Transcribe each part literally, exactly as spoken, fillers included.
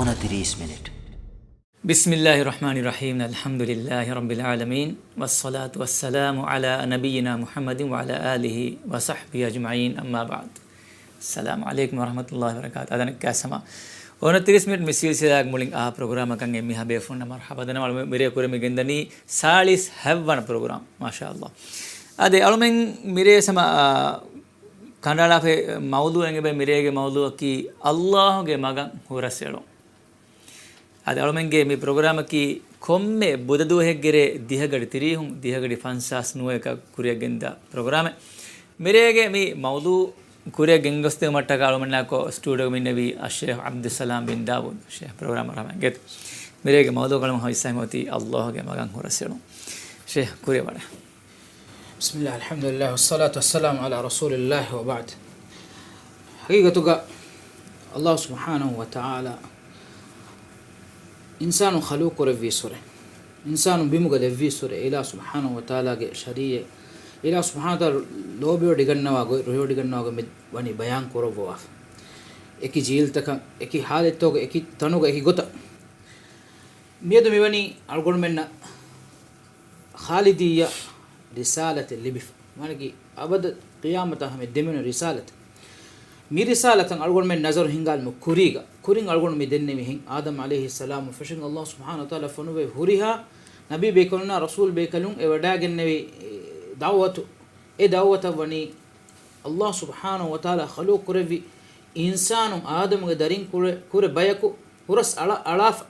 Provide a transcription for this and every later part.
ނަ ތިރީސް މިނެޓް. بسم الله الرحمن الرحيم. الحمد لله رب العالمين. والصلاة والسلام على نبينا محمد وعلى آله وصحبه أجمعين. أما بعد. السلام عليكم ورحمة الله وبركاته. އަދަނަ ކާސަމާ. އޮނަ ތިރީސް މިނެޓް މި ސިލްސިލާގެ މުޅިން އާ ޕްރޮގްރާމަކަށް އެންމެހާ ބޭފުޅުންނަށް މަރްޙަބާ ދަންނަވަން. އަޅު މިރޭ ކުރެ މި ގެންދަނީ ސާޅީސް ހަތްވަނަ ޕްރޮގްރާމް. މާޝާ ﷲ. އާދެ، އަޅުމެން މިރޭ ސަމަ، އާ، ކަނޑައަޅާފައި މައުޟޫޢެއް އެބަ މިރޭގެ މައުޟޫޢަކީ ﷲ ގެ މަގަށް ހުރަސް އެޅުން. އަދި އަޅުމެންގެ މި ޕްރޮގްރާމަކީ ކޮންމެ ބުދަ ދުވަހެއްގެރޭ ދިހަގަޑި ތިރީހުން، ދިހަގަޑި ފަންސާސް ނުވައަކަށް ކުރިއަށް ގެންދާ ޕްރޮގްރާމެއް. މިރޭގެ މި މައުޟޫޢު ކުރިއަށް ގެންގޮސްދެވުމަށްޓަކާ އަޅުމެންނާކޮ ސްޓޫޑިއޯގަ އިންނެވީ އައްޝައިޚް ޢަބްދުއްސަލާމް ބިން ދާވޫދު. ޝޭޚް ޕްރޮގްރާމަށް ރަޙްމަތް ގެތު. މިރޭގެ މައުޟޫޢު ކަނޑައަޅުމަށް ހަމަ އިސްލާމް އޮތީ ﷲ ގެ މަގަށް ހުރަސް އެޅުން. ޝޭޚް ކުރިއަށް ވަޑަ. بسم الله، الحمد لله، والصلاة والسلام على رسول الله، وبعد. ޙަޤީޤަތުގަ ﷲ ސުބްޙާނަހޫ ވަތަޢާލާ އިންސާނުން ޚަލްޤު ކުރެއްވީއްސުރެ، އިންސާނުން ބިމުގަ ލެއްވީއްސުރެ، އިލާހު ސުބްޙާނަހޫ ވަތަޢާލާގެ ޝަރީޢަތް، އިލާހު ސުބްޙާނަހޫ ވަތަޢާލާ ލޯބިވެޑިގަންނަވާ ގޮތް، ރުހިވެޑިގަންނަވާ ގޮތް މި ވަނީ ބަޔާން ކުރައްވަވާފަ. އެކި ޖީލްތަކަށް، އެކި ޙާލަތްތަކުގަ، އެކި ތަނުގަ، އެކި ގޮތަށް. މިއަދު މިވަނީ އަޅުގަނޑުމެންނަށް ޚާލިދިއްޔަ ރިސާލަތެއް ލިބިފަ. މާނައަކީ އަބަދު ޤިޔާމަތާ ހަމަ ދެމިނުން ރިސާލަތެއް. މި ރިސާލަތަށް އަޅުގަނޑުމެން ނަޒަރު ހިންގާލުމުގެ ކުރީގަ، ކުރިން އަޅުގަނޑު މި ދެންނެވިހެން، އާދަމް ޢަލައިހިއްސަލާމު ފެށިގެން ﷲ ސުބްޙާނަހޫ ވަތަޢާލާ ފޮނުވެ ހުރިހާ ނަބީ ބޭކަލުންނާ ރަސޫލް ބޭކަލުން އެ ވަޑާގެންނެވި ދަޢުވަތު، އެ ދަޢުވަތަށް ވަނީ ﷲ ސުބްޙާނަހޫ ވަތަޢާލާ ޚަލްޤު ކުރެއްވި އިންސާނުން އާދަމުގެ ދަރިން ކުރެ، ކުރެ ބަޔަކު ހުރަސް އަޅާ، އަޅާފަ.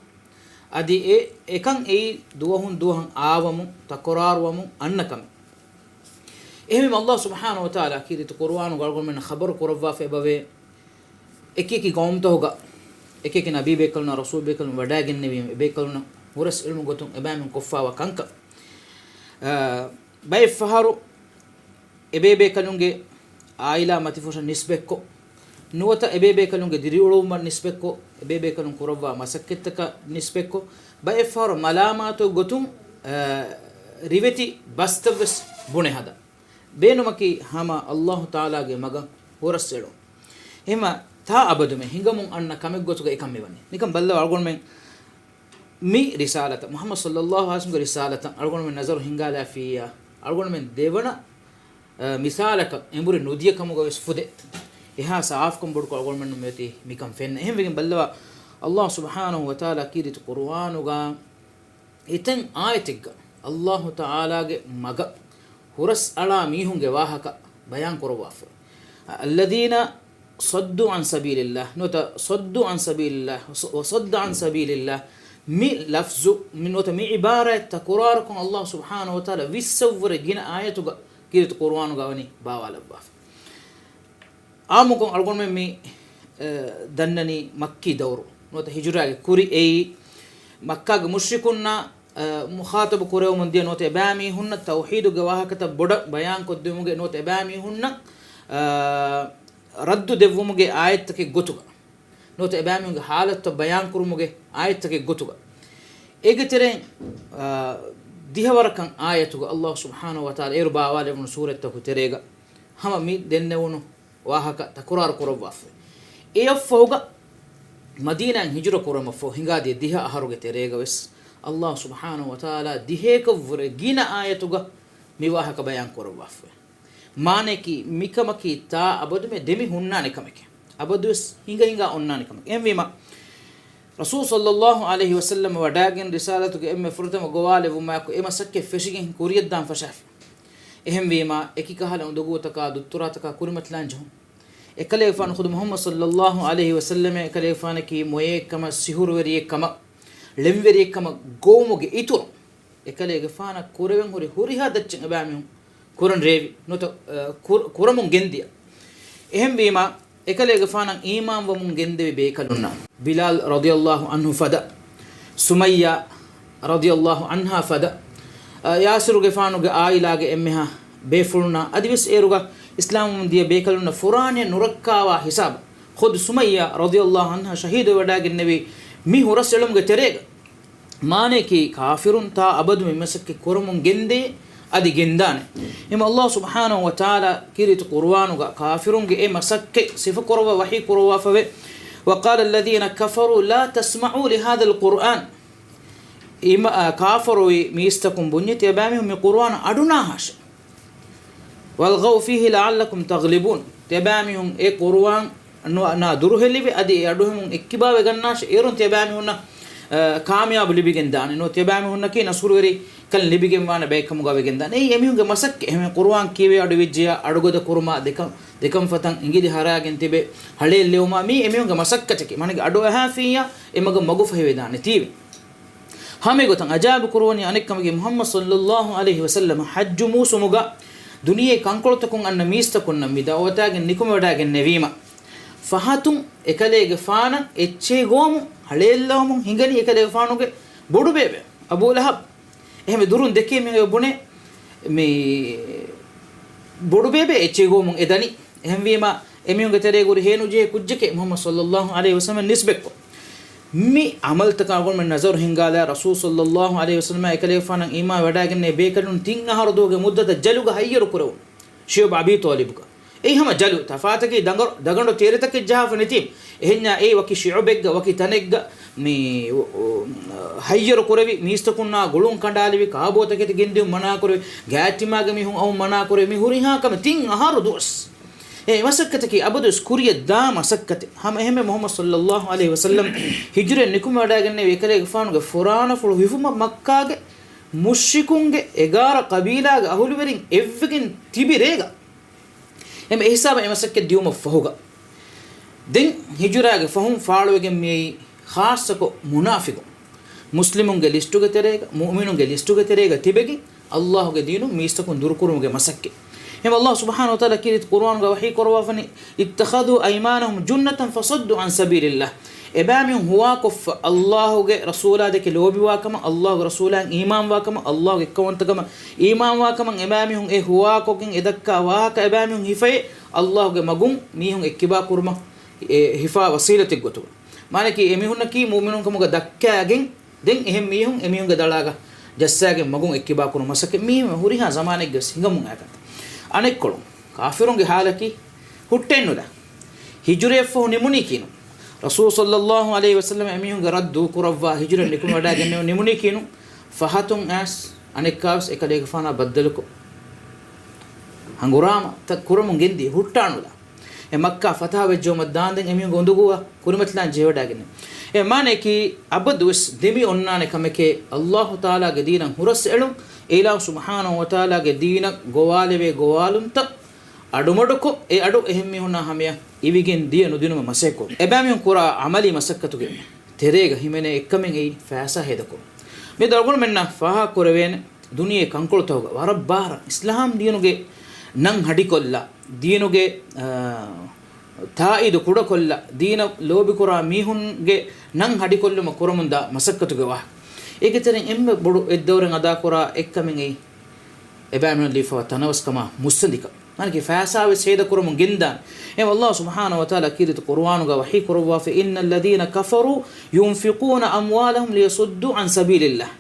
އަދި އެ، އެކަން އެއީ ދުވަހުން ދުވަހަށް އާވަމުން، ތަކުރާރުވަމުން އަންނަ ކަމެއް. އެހެންވީމަ ﷲ ސުބްޙާނަހޫ ވަތަޢާލާ ކީރިތި ޤުރުއާނުގަ އަޅުގަނޑުމެންނަށް ޚަބަރު ކުރައްވާފަ އެބަވޭ، އެކި އެކި ޤައުމުތަކުގަ، އެކި އެކި ނަބީ ބޭކަލުންނާ ރަސޫލް ބޭކަލުން ވަޑާގެންނެވީމަ، އެ ބޭކަލުންނަށް ހުރަސް އެޅުމުގެ ގޮތުން އެބައިމީހުން ކޮށްފާވާ ކަންކަން. އާ، ބައެއް ފަހަރު އެބޭބޭކަލުންގެ އާއިލާ މަތިފުށަށް ނިސްބަތްކޮށް، ނުވަތަ އެބޭބޭކަލުންގެ ދިރިއުޅުމަށް ނިސްބަތްކޮށް، އެބޭބޭކަލުން ކުރައްވާ މަސައްކަތްތަކަށް ނިސްބަތްކޮށް، ބައެއް ފަހަރު މަލާމާތު ގޮތުން، އަ، ރިވެތި ބަސްތައްވެސް ބުނެ ހަދާ. ބޭނުމަކީ ހަމަ ﷲ ތަޢާލާގެ މަގަށް ހުރަސް އެޅުން. އެހެންވީމަ ތާ އަބަދުމެ ހިނގަމުން އަންނަ ކަމެއްގޮތުގަ އެކަން މިވަނީ. ނިކަން ބައްލަވާ އަޅުގަނޑުމެން މި ރިސާލަތަށް، މުޙައްމަދު ޞައްލައްލާހު ޢަލައިހި ވަސައްލަމްގެ ރިސާލަތަށް އަޅުގަނޑުމެން ނަޒަރު ހިންގާލާފިއްޔާ، އަޅުގަނޑުމެން ދެވަނަ، އަ، މިސާލަކަށް އެނބުރި ނުދިޔަ ކަމުގަ ވެސް ފުދޭ. އެހާ ސާފުކަން ބޮޑުކޮށް އަޅުގަނޑުމެންނަށް މިއޮތީ މިކަން ފެންނަ. އެހެންވެގެން ބައްލަވާ، ﷲ ސުބްޙާނަހޫ ވަތަޢާލާ ކީރިތި ޤުރުއާނުގަ އެތައް އާޔަތެއްގަ ﷲ ތަޢާލާގެ މަގަށް ހުރަސް އަޅާ މީހުންގެ ވާހަކަ ބަޔާން ކުރައްވާފަ. الذين صدوا عن سبيل الله، ނުވަތަ صدوا عن سبيل الله، وصد عن سبيل الله. މި ލަފްޒު، މި ނުވަތަ މި ޢިބާރާތް ތަކުރާރުކޮށް ﷲ ސުބްޙާނަހޫ ވަތަޢާލާ ވިއްސަށްވުރެ ގިނަ އާޔަތުގަ ކީރިތި ޤުރުއާނުގަ ވަނީ ބާވާލައްވާފަ. އާއްމުކޮށް އަޅުގަނޑުމެން މި، އަ، ދަންނަނީ މައްކީ ދައުރު ނުވަތަ ހިޖުރާގެ ކުރި އެއީ، މައްކާގެ މުޝްރިކުންނާ، އަ، މުޚާޠަބު ކުރެވެމުން ދިޔަ ނުވަތަ އެބައިމީހުންނަށް ތައުޙީދުގެ ވާހަކަތައް ބޮޑަށް ބަޔާންކޮށްދިއުމުގެ ނުވަތަ އެބައިމީހުންނަށް، އަ، ރައްދު ދެއްވުމުގެ އާޔަތްތަކެއް ގޮތުގަ ނުވަތަ އެބައިމީހުންގެ ޙާލަތުތައް ބަޔާންކުރުމުގެ އާޔަތްތަކެއް ގޮތުގަ. އޭގެ ތެރެއިން، އަ، ދިހަވަރަކަށް އާޔަތުގަ ﷲ ސުބްޙާނަހޫ ވަތަޢާލާ އޭރު ބާވާލެވުނު ސޫރަތްތަކު ތެރޭގަ ހަމަ މި ދެންނެވުނު ވާހަކަ ތަކުރާރު ކުރައްވާފަ. އެއަށްފަހުގަ މަދީނާއިން ހިޖުރަ ކުރުމަށްފަހު ހިނގާދިޔަ ދިހަ އަހަރުގެ ތެރޭގަ ވެސް ﷲ ސުބްޙާނަހޫ ވަތަޢާލާ ދިހައެކަށްވުރެ ގިނަ އާޔަތުގަ މި ވާހަކަ ބަޔާން ކުރައްވާފަ. މާނައަކީ މިކަމަކީ ތާ އަބަދުމެ ދެމި ހުންނާނެ ކަމެކޭ. އަބަދުވެސް ހިނގަ ހިނގާ އޮންނާނެ ކަމެކޭ. އެހެންވީމަ، ރަސޫލު ޞައްލައްލާހު ޢަލައިހި ވަސައްލަމަ ވަޑާގެން ރިސާލަތުގެ އެންމެ ފުރަތަމަ ގޮވާލެވުމާއެކު އެ މަސައްކަތް ފެށިގެން ކުރިޔަށްދާން ފަށާފި. އެހެންވީމަ، އެކި ކަހަލަ އުނދަގޫތަކާ ދުއްތުރާތަކާ ކުރިމަތިލާން ޖެހުން. އެކަލޭގެފާނު ޚުދު މުޙައްމަދު ޞައްލައްލާހު ޢަލައިހި ވަސައްލަމަ އެކަލޭގެފާނަކީ މޮޔައެއްކަމަށް، ސިހުރުވެރިއެއްކަމަށް، ޅެންވެރިއެއްކަމަށް ގޮވުމުގެ އިތުރު، އެކަލޭގެފާނަށް ކުރެވެން ހުރި ހުރިހާ ދައްޗެއް އެބައިމީހުން ކުރަން ރޭވި ނުވަތަ، އަ، ކުރ-، ކުރަމުން ގެންދިޔަ. އެހެންވީމަ، އެކަލޭގެފާނަށް އީމާންވަމުން ގެންދެވި ބޭކަލުންނަށް، ބިލާލް ރަޟިޔައްލާހު ޢަންހު ފަދަ، ސުމައްޔާ ރަޟިޔައްލާހު ޢަންހާ ފަދަ، އަ، ޔާސިރުގެފާނުގެ އާއިލާގެ އެންމެހާ ބޭފުޅުންނާ، އަދިވެސް އޭރުގަ އިސްލާމްވަމުން ދިޔަ ބޭކަލުންނަށް ފުރާނައެއް ނުރައްކާވާ ހިސާބަށް، ޚުދު ސުމައްޔާ ރަޟިޔައްލާހު ޢަންހާ ޝަހީދުވެވަޑައިގެންނެވި މި ހުރަސް އެޅުމުގެ ތެރޭގަ، މާނައަކީ، ކާފިރުން ތާ އަބަދު މި މަސައްކަތް ކުރަމުން ގެންދޭ، އަދި ގެންދާނެ. އެހެންވީމަ ﷲ ސުބްޙާނަހޫ ވަތަޢާލާ ކީރިތި ޤުރުއާނުގަ ކާފިރުންގެ އެ މަސައްކަތް ސިފަކުރައްވާ ވަޙީ ކުރައްވާފަވޭ. وقال الذين كفروا لا تسمعوا لهذا القرآن. އިމަ-، އާ، ކާފަރުވި މީސްތަކުން ބުންޏި ތިޔަބައިމީހުން މި ޤުރުއާނަށް އަޑުނާހާށޭ. والغوا فيه لعلكم تغلبون. ތިޔަބައިމީހުން އެ ޤުރުއާން ނު-، ނާ ދުރުހެލިވެ، އަދި އެ އަޑުއެހުމުން އެއްކިބާވެގަންނާށޭ. އޭރުން ތިޔަބައިމީހުންނަށް، އާ، ކާމިޔާބު ލިބިގެން ދާނެ. ނުވަ ތިޔަބައިމީހުންނަކީ ނަޞްރުވެރިކަން ލިބިގެންވާނެ ބައެއްކަމުގަ ވެގެންދާނެ. އެއީ އެމީހުންގެ މަސައްކަތް. އެހެން ޤުރުއާން ކިޔެވޭ އަޑުއިވިއްޖެޔާ އަޑުގަދަ ކުރުމާ، ދެކަން، ދެކަންފަތަށް އިނގިލި ހަރާގެން ތިބެ ހަޅޭއްލެވުމާ މީ އެމީހުންގެ މަސައްކަތަކީ. މާނައީ އަޑުއަހާފިއްޔާ އެ މަގަށް މަގުފަހިވެދާނެތީވެ. ހަމައެގޮތަށް އަޖާއިބު ކުރުވަނީ އަނެއްކަމަކީ މުޙައްމަދު ޞައްލައްލާހު ޢަލައިހި ވަސައްލަމަ ޙައްޖު މޫސުމުގަ ދުނިޔެ ކަންކޮޅުތަކުން އަންނަ މީސްތަކުންނަށް މި ދަޢުވަތާގެން ނިކުމެވަޑައިގެންނެވީމަ، ފަހަތުން އެކަލޭގެފާނަށް އެއްޗެހި ގޮވަމުން ހަޅޭއްލަވަމުން ހިނގަނީ އެކަލޭގެފާނުގެ ބޮޑުބޭބެ އަބޫ ލަހަބް. އެހެންވެ ދުރުން ދެކޭ މީހުން ބުނޭ މި ބޮޑުބޭބެ އެއްޗެހި ގޮވަމުން އެ ދަނީ. އެހެންވީމަ، އެމީހުންގެ ތެރޭގަ ހުރި ހޭނުޖެހޭ ކުއްޖެކޭ މުޙައްމަދު ޞައްލައްލާހު ޢަލައިހި ވަސައްލަމައަށް ނިސްބަތްކޮށް. މި ޢަމަލުތަކަށް އަޅުގަނޑުމެން ނަޒަރު ހިންގާލާ، ރަސޫލު ޞައްލައްލާހު ޢަލައިހި ވަސައްލަމާ އެކަލޭގެފާނަށް އީމާން ވަޑައިގެންނެވި ބޭކަލުން ތިން އަހަރު ދުވަހުގެ މުއްދަތަށް ޖަލުގަ ހައްޔަރު ކުރެވުނު. ޝިޢުބު އަބީ ޠާލިބުގަ. އެއީ ހަމަ ޖަލު. ތަފާތަކީ ދަނގަ-، ދަގަނޑު ތޭރިތަކެއް ޖަހާފަ ނެތީމަ. އެހެންޏާ އެއީ ވަކި ޝިޢުބެއްގަ، ވަކި ތަނެއްގަ މި، އު، އު، ހައްޔަރު ކުރެވި މީސްތަކުންނާ ގުޅުން ކަނޑާލެވި، ކާބޯތަކެތި ގެންދިއުން މަނާކުރެވި، ގާތްތިމާގެ މީހުން އައުން މަނާކުރެވި، މި ހުރިހާ ކަމެއް ތިން އަހަރު ދުވަސް. އެ މަސައްކަތަކީ އަބަދުވެސް ކުރިޔަށް ދާ މަސައްކަތެއް. ހަމަ އެހެންމެ މުޙައްމަދު ޞައްލައްލާހު ޢަލައިހި ވަސައްލަމް ހިޖުރައެއް ނިކުމެވަޑައިގެންނެވި އެކަލޭގެފާނުގެ ފުރާނަފުޅު ހިފުމަށް މައްކާގެ މުޝްރިކުންގެ އެގާރަ ޤަބީލާގެ އަހުލުވެރިން އެއްވެގެން ތިބި ރޭގަ. އެމެ އެހިސާބަށް އެ މަސައްކަތް ދިޔުމަށް ފަހުގަ، ދެން ހިޖުރާގެ ފަހުން ފާޅުވެގެން މިއައީ ޚާއްޞަކޮށް މުނާފިޤުން. މުސްލިމުންގެ ލިސްޓުގެ ތެރޭގަ، މުއުމިނުންގެ ލިސްޓުގެ ތެރޭގަ ތިބެގެން، ﷲ ގެ ދީނުން މީސްތަކުން ދުރުކުރުމުގެ މަސައްކަތް. އެހެން ﷲ ސުބްޙާނަހޫ ވަތަޢާލާ ކީރިތި ޤުރުއާނުގަ ވަޙީ ކުރައްވާފަނީ، اتخذوا أيمانهم جنة فصدوا عن سبيل الله. އެބައިމީހުން ހުވާކޮށްފަ، ﷲ ގެ ރަސޫލާ ދެކެ ލޯބިވާކަމަށް، ﷲ ގެ ރަސޫލާއަށް އީމާންވާކަމަށް، ﷲ ގެ އެއްކައުވަންތަކަމަށް އީމާންވާކަމަށް އެބައިމީހުން އެ ހުވާކޮށްގެން އެ ދައްކާ ވާހަކަ އެބައިމީހުން ހިފައޭ، ﷲ ގެ މަގުން މީހުން އެއްކިބާ ކުރުމަށް އެ ހިފާ ވަސީލަތެއްގޮތުގަ. މާނައަކީ އެމީހުންނަކީ މުއުމިނުންކަމުގަ ދައްކާގެން، ދެން އެހެން މީހުން އެމީހުންގެ ދަޅާގަ ޖައްސާގެން މަގުން އެއްކިބާ ކުރުން މަސައްކަތް މީހުން ހުރިހާ ޒަމާނެއްގަވެސް ހިނގަމުން އައިކަން. އަނެއްކޮޅުން، ކާފިރުންގެ ހާލަކީ ހުއްޓައެއްނުލާ. ހިޖުރައަށްފަހު ނިމުނީ ކީނު؟ ރަސޫލު ޞައްލައްލާހު ޢަލައިހި ވަސައްލަމަ އެމީހުންގެ ރައްދު ކުރައްވާ ހިޖުރަ ނިކުމެވަޑައިގެންނެވި ނިމުނީ ކީނު؟ ފަހަތުން އައިސް އަނެއްކާވެސް އެކަލޭގެފާނާ ބައްދަލުކޮށް، ހަނގުރާމަތައް ކުރަމުން ގެންދިޔަ ހުއްޓާނުލާ. އެ މައްކާ ފަތަހަ ވެއްޖެއުމަށް ދާންދެން އެމީހުންގެ އުނދަގޫއަށް ކުރިމަތިލާން ޖެހިވަޑައިގެންނެވި. އެ މާނައަކީ އަބަދުވެސް ދެމި އޮންނާނެ ކަމެކޭ، ﷲ ތަޢާލާގެ ދީނަށް ހުރަސް އެޅުން، އިލާހު ސުބްޙާނަހޫ ވަތަޢާލާގެ ދީނަށް ގޮވާލެވޭ ގޮވާލުންތައް އަޑުމަޑުކޮށް، އެ އަޑު އެހެން މީހުންނާ ހަމަޔަށް އިވިގެން ދިޔަ ނުދިނުމަށް މަސައްކަތްކުރުން. އެބައިމީހުން ކުރާ ޢަމަލީ މަސައްކަތުގެ ތެރޭގަ ހިމެނޭ އެއްކަމެއް އެއީ ފައިސާ ހޭދަކުރުން. މިއަދު އަޅުގަނޑުމެންނަށް ފާހަގަކުރެވޭނެ، ދުނިޔެ ކަންކޮޅުތަކުގަ ވަރަށް ބާރަށް އިސްލާމް ދީނުގެ ނަން ހަޑިކޮށްލާ، ދީނުގެ، އާ، ތާއީދު ކުޑަކޮށްލާ، ދީނަށް ލޯބިކުރާ މީހުންގެ ނަން ހަޑިކޮށްލުމަށް ކުރަމުންދާ މަސައްކަތުގެ ވާހަކަ. އޭގެ ތެރެއިން އެންމެ ބޮޑު އެއްދައުރެއް އަދާކުރާ އެއްކަމެއް އެއީ، އެބައިމީހުން ލިބިފަވާ ތަނަވަސްކަމާ މުއްސަނދިކަން. މާނައަކީ ފައިސާވެސް ހޭދަކުރަމުން ގެންދާނެ. އެ ﷲ ސުބްޙާނަހޫ ވަތަޢާލާ ކީރިތި ޤުރުއާނުގަ ވަޙީ ކުރައްވާފަ، إن الذين كفروا ينفقون أموالهم ليصدوا عن سبيل الله.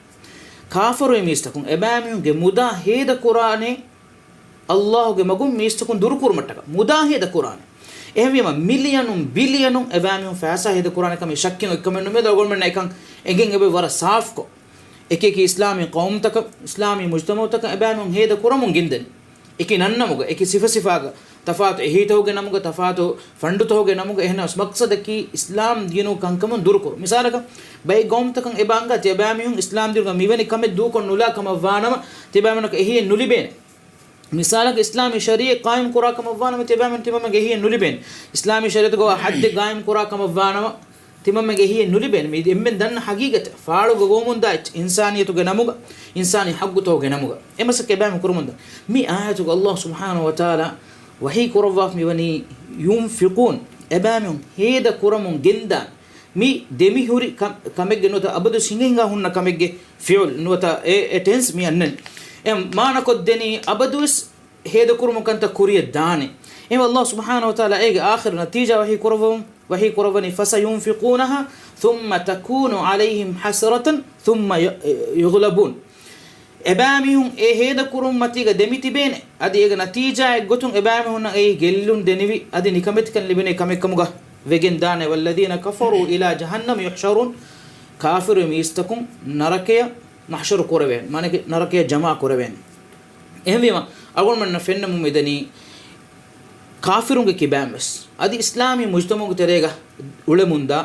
ކާފަރުވި މީސްތަކުން އެބައިމީހުންގެ މުދާ ހޭދަކުރާނެ، ﷲ ގެ މަގުން މީސްތަކުން ދުރުކުރުމަށްޓަކާ މުދާ ހޭދަކުރާނެ. އެހެންވީމަ، މިލިޔަނުން ބިލިޔަނުން އެބައިމީހުން ފައިސާ ހޭދަކުރާނެ ކަމީ ޝައްކެއް އޮތްކަމެއް ނުމޭ. އަޅުގަނޑުމެންނަށް އެކަން އެނގެން އެބަ ވަރަށް ސާފުކޮށް، އެކި އެކި އިސްލާމީ ޤައުމުތަކަށް، އިސްލާމީ މުޖްތަމަޢުތަކަށް އެބައިމީހުން ހޭދަ ކުރަމުން ގެންދަނީ. އެކި ނަންނަމުގަ، އެކި ސިފަސިފާގަ، ތަފާތު އެހީތަކުގެ ނަމުގަ، ތަފާތު ފަންޑުތަކުގެ ނަމުގަ، އެހެނަސް މަޤްޞަދަކީ އިސްލާމް ދީނު ކަންކަމުން ދުރުކުރުން. މިސާލަކަށް، ބައެއް ޤައުމުތަކަށް އެބަ އަންގާ ތިޔަބައިމީހުން އިސްލާމް ދީނުގަ މިވެނި ކަމެއް ދޫކޮށް ނުލާ ކަމަށް ވާނަމަ، ތިޔަބައިމީހުންނަކަށް އެހީއެއް ނުލިބޭނެ. މިސާލަކަށް، އިސްލާމީ ޝަރީޢަތް ޤާއިމް ކުރާ ކަމަށް ވާނަމަ، ތިޔަބައިމީހުން ތިމަންމެންގެ އެހީއެއް ނުލިބޭނެ. އިސްލާމީ ޝަރީޢަތުގަ ވާ ޙައްދެއް ޤާއިމް ކުރާ ކަމަށް ވާނަމަ، ތިމަންމެންގެ އެހީއެއް ނުލިބޭނެ. މީ އެންމެން ދަންނަ ޙަޤީޤަތެއް. ފާޅުގަ ގޮވަމުންދާ އެއްޗެއް އިންސާނިއްޔަތުގެ ނަމުގަ، އިންސާނީ ޙައްޤުތަކުގެ ނަމުގަ. އެ މަސައްކަތް އެބައިމީހުން ކުރަމުންދާ. މި އާޔަތުގަ ﷲ ސުބްޙާނަހޫ ވަތަޢާލާ ވަޙީ ކުރައްވާފަ މިވަނީ ޔުންފިޤޫން، އެބައިމީހުން ހޭދަ ކުރަމުން ގެންދާނެ. މި ދެމިހުރި ކަ-، ކަމެއްގެ ނުވަތަ އަބަދު ހިނގަ ހިނގާ ހުންނަ ކަމެއްގެ ފިޢުލް ނުވަތަ އެ، އެ ޓެންސް މި އަންނަނީ. އެ މާނަކޮށްދެނީ އަބަދުވެސް ހޭދަކުރުމުން ކަންތައް ކުރިޔަށް ދާނެ. އެހެންވެ ﷲ ސުބްޙާނަހޫ ވަތަޢާލާ އޭގެ އާޚިރު ނަތީޖާ ވަޙީ ކުރައްވަމުން، ވަޙީ ކުރައްވަނީ، فسينفقونها ثم تكون عليهم حسرة ثم ي-، يغلبون. އެބައިމީހުން އެ ހޭދަކުރުން މަތީގަ ދެމިތިބޭނެ. އަދި އޭގެ ނަތީޖާއެއްގޮތުން އެބައިމީހުންނަށް އެއީ ގެއްލުން ދެނިވި، އަދި ނިކަމެތިކަން ލިބޭނެ ކަމެއްކަމުގަ ވެގެން ދާނެ، والذين كفروا إلى جهنم يحشرون، ކާފިރު މީސްތަކުން ނަރަކަޔަށް މަޙްޝަރު ކުރެވޭނެ، މާނައަކީ ނަރަކަޔަށް ޖަމާ ކުރެވޭނެ. އެހެންވީމަ، އަޅުގަނޑުމެންނަށް ފެންނަމުން މިދަނީ، ކާފިރުންގެ ކިބައިން ވެސް، އަދި އިސްލާމީ މުޖްތަމަޢުގެ ތެރޭގަ އުޅެމުންދާ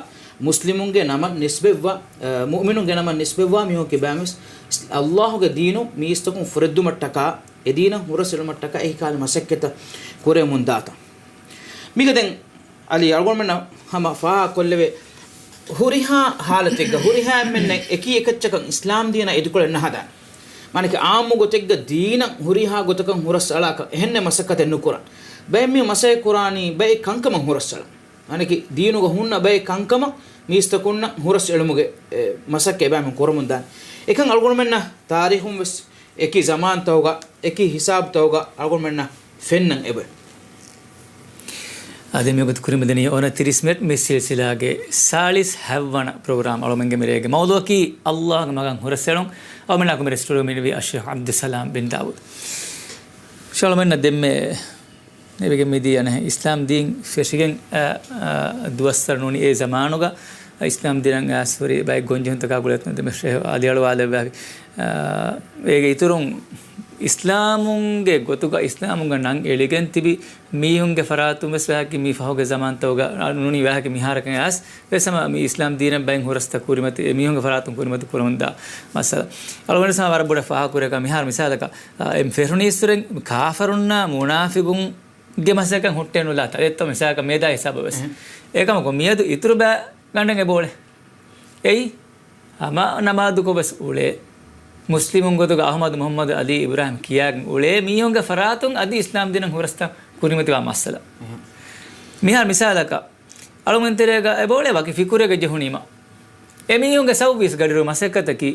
މުސްލިމުންގެ ނަމަށް ނިސްބަތްވާ، އަ، މުއުމިނުންގެ ނަމަށް ނިސްބަތްވާ މީހުން ކިބައިން ވެސް، އައްލާހުގެ ދީނު މީސްތަކުން ފުރެއްދުމަށްޓަކާ، އެ ދީނަށް ހުރަސްއެޅުމަށްޓަކާ އެކި ކަހަލަ މަސައްކަތްތައް ކުރެވެމުންދާތަން. މީގަ ދެން އަލީ، އަޅުގަނޑުމެންނަށް ހަމަ ފާހަގަކޮށްލެވޭ، ހުރިހާ ހާލަތެއްގަ ހުރިހާ އެންމެންނަށް އެކި އެކައްޗަކަށް އިސްލާމް ދީނާ އެދިކޮޅެއް ނަހަދާނެ. މާނައަކީ އާއްމު ގޮތެއްގަ ދީނަށް ހުރިހާ ގޮތަކަށް ހުރަސް އަޅާކަށް އެހެންނެއް މަސައްކަތެއް ނުކުރާނެ. ބައެއް މީހުން މަސައްކަތް ކުރާނީ ބައެއް ކަންކަމަށް ހުރަސް އަޅަން. މާނައަކީ ދީނުގަ ހުންނަ ބައެއް ކަންކަމަށް މީސްތަކުންނަށް ހުރަސް އެޅުމުގެ، އެ، މަސައްކަތް އެބައިމީހުން ކުރަމުންދާނެ. އެކަން އަޅުގަނޑުމެންނަށް ތާރީޚުން ވެސް އެކި ޒަމާންތަކުގަ، އެކި ހިސާބުތަކުގަ އަޅުގަނޑުމެންނަށް ފެންނަން އެބަ. އާދެ، މިވަގުތު ކުރިމަދަނީ އޮނަތިރީސް މިނެޓް މި ސިލްސިލާގެ ސާޅީސް ހަތްވަނަ ޕްރޮގްރާމް. އަޅުމެންގެ މިރޭގެ މައުޟޫޢަކީ އައްލާހުގެ މަގަށް ހުރަސްއެޅުން. އަޅުމެންނާ ކުރިމަތި ސްޓޫޑިއޯ މިނިވީ އައްޝޭޚް ޢަބްދުއްސަލާމް ބިން ދާވޫދު. އަޅުމެންނަށް ދެންމެ އެބަގެ މިދީ އަނެއް އިސްލާމް ދީން ފެށިގެން، އަ، އަ، ދުވަސްވަރު ނޫނީ އެ ޒަމާނުގަ އިސްލާމް ދީނަށް އައިސް ހުރި ބައެއް ގޮންޖެހުންތަކާ ގުޅޭ ދެންމެ ޝޭޚް އަލިއަޅުވާލެއްވާފި. އާ، އޭގެ އިތުރުން އިސްލާމުންގެ ގޮތުގަ އިސްލާމުގަ ނަން އެޅިގެން ތިބި މީހުންގެ ފަރާތުން ވެސް ވާހަކަ މީ ފަހުގެ ޒަމާންތަކުގަ ނޫނީ ވާހަކަ މިހާރަކަށް އައިސް ވެސް ހަމަ މި އިސްލާމް ދީނަށް ބައެއް ހުރަސްތައް ކުރިމަތި އެ މީހުންގެ ފަރާތުން ކުރިމަތި ކުރަމުންދާ މައްސަލަ. އަޅުގަނޑު ވެސް ވަރަށް ބޮޑަށް ފާހަގަކުރޭ ކަމަށް މިހާރު މިސާލަކަށް، އާ، އެ ފެށުނީއްސުރެން ކާފަރުންނާ މުނާފިގުން ގެ މަސައްކަތް ހުއްޓެއް ނުލާތާ. އެއްތޯ މިސާލަކަށް މޭދާ ހިސާބަށް ވެސް. އެހެން. އެކަމަކު މިއަދު އިތުރު ބައި ގަނޑެއް އެބައުޅޭ. އެއީ ހަމަ ނަމާދުކޮށް ވެސް އުޅޭ. މުސްލިމުން ގޮތުގަ އަޙްމަދު މުޙައްމަދު ޢަލީ އިބްރާހިމް ކިޔާގެން އުޅޭ މީހުންގެ ފަރާތުން އަދި އިސްލާމް ދީނަށް ހުރަސްތައް ކުރިމަތިވާ މައްސަލަ. އެހެން. މިހާރު މިސާލަކަށް އަޅުގަނޑު ތެރޭގަ އެބައުޅޭ ވަކި ފިކުރެއްގަ ޖެހުނީމަ. އެމީހުންގެ ސައުވީސް ގަޑިރު މަސައްކަތަކީ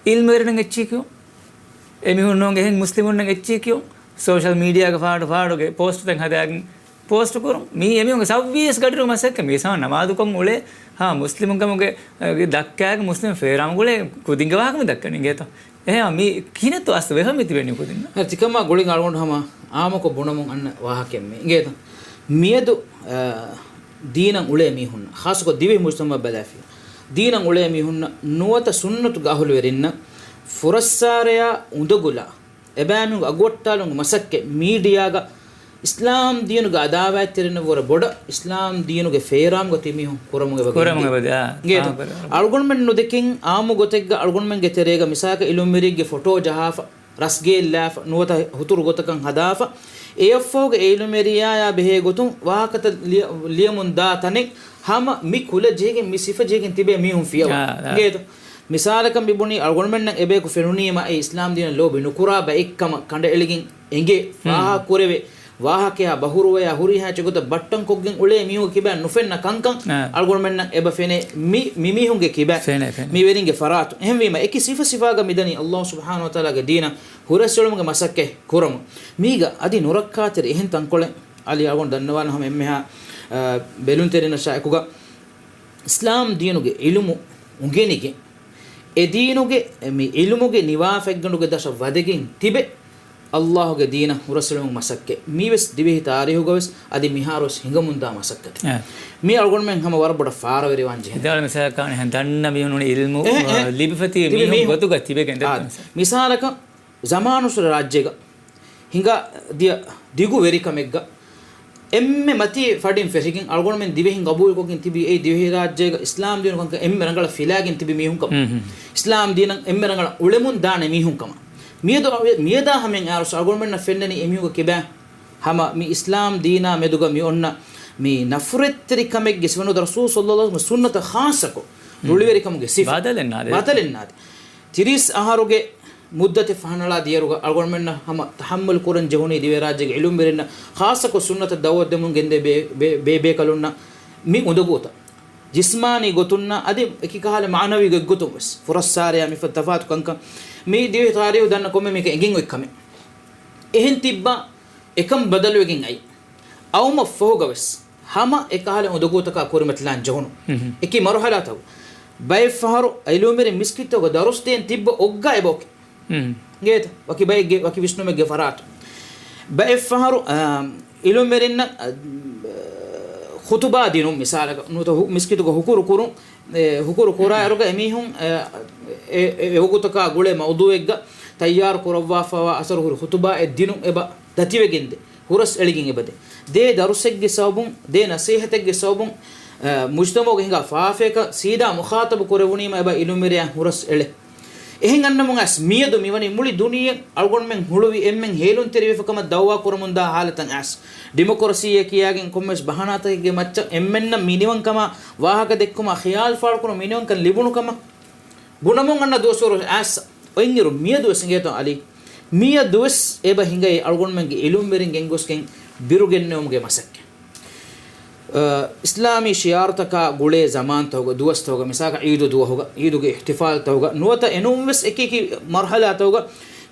އިލްމުވެރިންނަށް އެއްޗެއް ކިޔުން. އެމީހުން ނޫން އެހެން މުސްލިމުންނަށް އެއްޗެއް ކިޔުން. ސޯޝަލް މީޑިއާގެ ފާޑު ފާޑުގެ ޕޯސްޓުތައް ހަދާގެން ޕޯސްޓު ކުރުން. މީ އެމީހުންގެ ސައުވީސް ގަޑިރު މަސައްކަތް. މީސާ ނަމާދުކޮށް އުޅޭ ހާ މުސްލިމުން ކަމުގެ، އެ، ދައްކާގެ މުސްލިމު ފޭރާމަ ގުޅޭ ކުދިންގެ ވާހަކަ މި ދައްކަނީ އިނގޭތޯ. އެހެން މީ ކިހިނެއްތޯ އަސްލު ވެފަ މި ތިބެނީ ކުދިންނަށް. ހަރި ތިކަމާ ގުޅިން އަޅުގަނޑު ހަމަ އާއްމުކޮށް ބުނަމުން އަންނަ ވާހަކައެއް މީ. އިނގޭތަ؟ މިއަދު، އާ، ދީނަށް އުޅޭ މީހުންނަށް، ޚާއްޞަކޮށް ދިވެހި މުޖްތަމަޢަށް ބަލާފިޔަ، ދީނަށް އުޅޭ މީހުންނަށް ނުވަތަ ސުންނަތުގެ އަހުލުވެރިންނަށް ފުރައްސާރަޔާ އުނދަގުލާ، އެބައިމީހުންގެ އަގުވައްޓާލުމުގެ މަސައްކަތް މީޑިއާގަ އިސްލާމް ދީނުގެ އަދާވާތްތެރިންނަށްވުރެ ބޮޑަށް އިސްލާމް ދީނުގެ ފޭރާމުގަ ތިބި މީހުން ކުރަމުން އެބަ ގެންދިޔަ. އިނގޭތަ؟ އާ، އަޅުގަނޑުމެން ނުދެކެން އާއްމު ގޮތެއްގަ އަޅުގަނޑުމެންގެ ތެރޭގަ މިސާލަކަށް އިލުމްވެރިއެއްގެ ފޮޓޯ ޖަހާފަ، ރަސްގެއެއް ލާފަ، ނުވަތަ ހުތުރު ގޮތަކަށް ހަދާފަ، އެއަށްފަހުގެ އެ އިލުމްވެރިޔާޔާ ބެހޭ ގޮތުން ވާހަކަތައް ލިޔަ-، ލިޔަމުން ދާ ތަނެއް ހަމަ މި ކުލަ ޖެހިގެން، މި ސިފަ ޖެހިގެން ތިބޭ މީހުން ފިޔަވާ. އާ، އާ. އިނގޭތަ؟ މިސާލަކަށް މި ބުނީ އަޅުގަނޑުމެންނަށް އެބަޔަކު ފެނުނީމަ އެ އިސްލާމް ދީނަށް ލޯބި ނުކުރާ ބައެއްކަމަށް ކަނޑައެޅިގެން އެނގޭ، ފާހަގަ ކުރެވޭ ވާހަކަޔާ ބަހުރުވަޔާ ހުރިހާ އެއްޗެއް ގޮތަށް ބައްޓަން ކޮށްގެން އުޅޭ މީހުން ކިބައިން ނުފެންނަ ކަންކަން އާ. އަޅުގަނޑުމެންނަށް އެބަ ފެނޭ މި، މި މީހުންގެ ކިބައިން. ފެނޭ، ފެނޭ. މި ވެރިންގެ ފަރާތުން. އެހެންވީމަ، އެކި ސިފަ ސިފާގަ މިދަނީ އައްލާހު ސުބްޙާނަހު ވަތަޢާލާގެ ދީނަށް ހުރަސްއެޅުމުގެ މަސައްކަތް ކުރަމުން. މީގަ އަދި ނުރައްކާތެރި އެހެން ތަންކޮޅެއް އަލީ އަޅުގަނޑު ދަންނަވާނަ ހަމަ އެންމެހާ، އަ، ބެލުންތެރިންނަށާ އެކުގަ އިސްލާމް ދީނުގެ އިލްމު އުނގެނިގެން، އެ ދީނުގެ މި އިލްމުގެ ނިވާފަތްގަނޑުގެ ދަށަށް ވަދެގެން ތިބެ، އައްލާހުގެ ދީނަށް ހުރަސްއެޅުމުގެ މަސައްކަތް. މީވެސް ދިވެހި ތާރީހުގަވެސް އަދި މިހާރުވެސް ހިނގަމުންދާ މަސައްކަތެއް. އެ. މީ އަޅުގަނޑުމެން ހަމަ ވަރަށް ބޮޑަށް ފާރަވެރިވާން ޖެހޭ. ދާ މިސާލަކަށް ދަންނަ މީހުން އިލްމު، އެ، އެ، އެ. ލިބިފަތި ތިބި މީހުން މީހުން. ގޮތުގަ ތިބެގެން އާ، ދެއްކުން. މިސާލަކަށް ޒަމާނުއްސުރެ ރާއްޖޭގަ ހިނގާ ދިޔަ ދިގު ވެރިކަމެއްގަ އެންމެ މަތީ ފަޑިން ފެށިގެން އަޅުގަނޑުމެން ދިވެހިން ގަބޫލުކޮށްގެން ތިބީ އެއީ ދިވެހިރާއްޖޭގަ އިސްލާމް ދީނު ކަންކަން އެންމެ ރަނގަޅަށް ފިލާގެން ތިބި މީހުން ކަމަށް. މް، މް. އިސްލާމް ދީނަށް އެންމެ ރަނގަޅަށް އުޅެމުން ދާނެ މީހުން ކަމަށް. މިއަދު އަވެ-، މިއަދާ ހަމައިން އައިރުސް އަޅުގަނޑުމެންނަށް ފެންނަނީ އެމީހުންގެ ކިބައިން ހަމަ މި އިސްލާމް ދީނާ މެދުގަ މި އޮންނަ މި ނަފްރަތްތެރިކަމެއްގެ ސިފަ ނުވަތަ ރަސޫލު ޞައްލައްލާހު ޢަލައިހި ވަސައްލަމްގެ ސުންނަތަށް ޚާއްޞަކޮށް މް. ރުޅިވެރިކަމުގެ ސިފަ. ބަދަލެއް ނާދޭ. ބަދަލެއް ނާދޭ. ތިރީސް އަހަރުގެ މުއްދަތެއް ފަހަނަޅާ ދިޔައިރުގަ އަޅުގަނޑުމެންނަށް ހަމަ ތަޙައްމަލް ކުރަން ޖެހުނީ ދިވެހިރާއްޖޭގެ އިލްމުވެރިންނަށް ޚާއްޞަކޮށް ސުންނަތަށް ދަޢުވަތު ދެމުން ގެންދޭ ބޭ-، ބޭ-، ބޭ-، ބޭކަލުންނަށް މި އުނދަގޫތައް. ޖިސްމާނީ ގޮތުންނާ އަދި އެކި ކަހަލަ މާނަވީ ގޮތްގޮތުން ވެސް ފުރައްސާރަޔާ މިފަދަ ތަފާތު ކަންކަން މި ދިވެހި ތާރީހު ދަންނަ ކޮންމެ މީހަކަށް އެނގެން އޮތް ކަމެއް. އެހެން ތިއްބާ އެކަން ބަދަލުވެގެން އައީ. އައުމަށް ފަހުގަވެސް ހަމަ އެކަހަލަ އުނދަގޫތަކާ ކުރިމަތިލާން ޖެހުނު. މް. އެކި މަރުހަލާތައް. ބައެއްފަހަރު އިލްމުވެރިން މިސްކިތްތަކުގަ ދަރުސް ދޭން ތިއްބަ އޮއްގާ އެބައޮކެ. މް. އިނގޭތަ؟ ވަކި ބައެއްގެ، ވަކި ވިސްނުމެއްގެ ފަރާތު. ބައެއްފަހަރު، އާ، އިލްމުވެރިންނަށް، އާ، ޚުތުބާ ދިނުން މިސާލަކަށް، ނުވަތަ ހު-، މިސްކިތުގަ ހުކުރު ކުރުން، އެ، ހުކުރު ކުރާއިރުގަ އެމީހުން، އެ، އެ، އެ، އެ ވަގުތަކާ ގުޅޭ މައުޟޫއެއްގަ ތައްޔާރު ކުރައްވާފައިވާ އަސަރު ހުރި ޚުތުބާއެއް ދިނުން އެބަ ދަތިވެގެންދޭ. ހުރަސް އެޅިގެން އެބަދޭ. ދޭ ދަރުސެއްގެ ސަބަބުން، ދޭ ނަސޭހަތެއްގެ ސަބަބުން، އަ، މުޖްތަމަޢުގަ ހިނގާ ފާފަޔަކަށް ސީދާ މުޚާޠަބު ކުރެވުނީމަ އެބަ އިލުމްވެރިޔާ ހުރަސް އެޅޭ. އެހެން އަންނަމުން އައިސް މިއަދު މިވަނީ މުޅި ދުނިޔެ އަޅުގަނޑުމެން ހުޅުވި އެންމެން ހޭލުންތެރިވެފަ ކަމަށް ދައުވާ ކުރަމުންދާ ހާލަތަށް އައިސް، ޑިމޮކްރަސީއޭ ކިޔާގެން ކޮންމެސް ބަހަނާތަކެއްގެ މައްޗަށް އެންމެންނަށް މިނިވަންކަމާ ވާހަކަ ދެއްކުމާ ޚިޔާލު ފާޅުކުރުން މިނިވަންކަން ލިބުނު ކަމަށް ބުނަމުން އަންނަ ދުވަސްވަރު އައިސް އޮތްއިރު މިއަދުވެސް އިނގޭތޯ އަލީ، މިއަދުވެސް އެބަ ހިނގައި އަޅުގަނޑުމެންގެ އިލުމްވެރިން ގެންގޮސްގެން ބިރުގެންނެވުމުގެ މަސައްކަތް. އަ، އިސްލާމީ ޝިޢާރުތަކާ ގުޅޭ ޒަމާންތަކުގަ، ދުވަސްތަކުގަ، މިސާލަކަށް ޢީދު ދުވަހުގަ، ޢީދުގެ އިޙްތިފާލްތަކުގަ، ނުވަތަ އެނޫންވެސް އެކިއެކި މަރުޙަލާތަކުގަ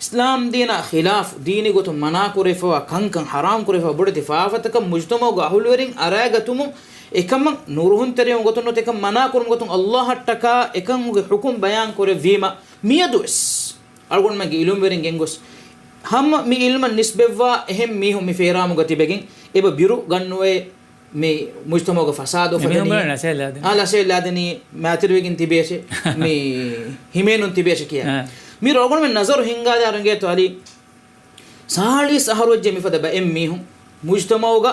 އިސްލާމް ދީނާ ޚިލާފު، ދީނީ ގޮތުން މަނާކުރެވިފައިވާ ކަންކަން، ޙަރާމް ކުރެވިފައިވާ ބޮޑެތި ފާފަތަކަށް މުޖްތަމަޢުގެ އަހުލުވެރިން އަރައިގަތުމުން އެކަމަށް ނުރުހުންތެރިވުން ގޮތުން ނުވަތަ އެކަން މަނާކުރުމުން ގޮތުން ﷲ އަށްޓަކާ އެކަމުގެ ޙުކުމް ބަޔާން ކުރެއްވީމަ، މިއަދުވެސް އަޅުގަނޑުމެންގެ އިލުމްވެރިން ގެންގޮސް، ހަމަ މި އިލްމަށް ނިސްބަތްވާ އެހެން މީހުން މި ފޭރާމުގަ ތިބެގެން އެބަ ބިރު ގަންނުވޭ، މި މުޖްތަމަޢުގަ ފަސާދަ އެމީހުން އުފެދެނީ، ބުނަނީ ނަސޭހަތް ލާދެނީ. އާ، ނަސޭހަތް ލާދެނީ މައިތިރިވެގެން ތިބޭށޭ، މި ހިމޭނުން ތިބޭށޭ ކިޔާ. އާ. މި އަޅުގަނޑުމެން ނަޒަރު ހިންގާލާ އިނގޭތޯ އަލީ، ސާޅީސް އަހަރު ވެއްޖެ މިފަދަ ބައެއް މީހުން މުޖްތަމަޢުގަ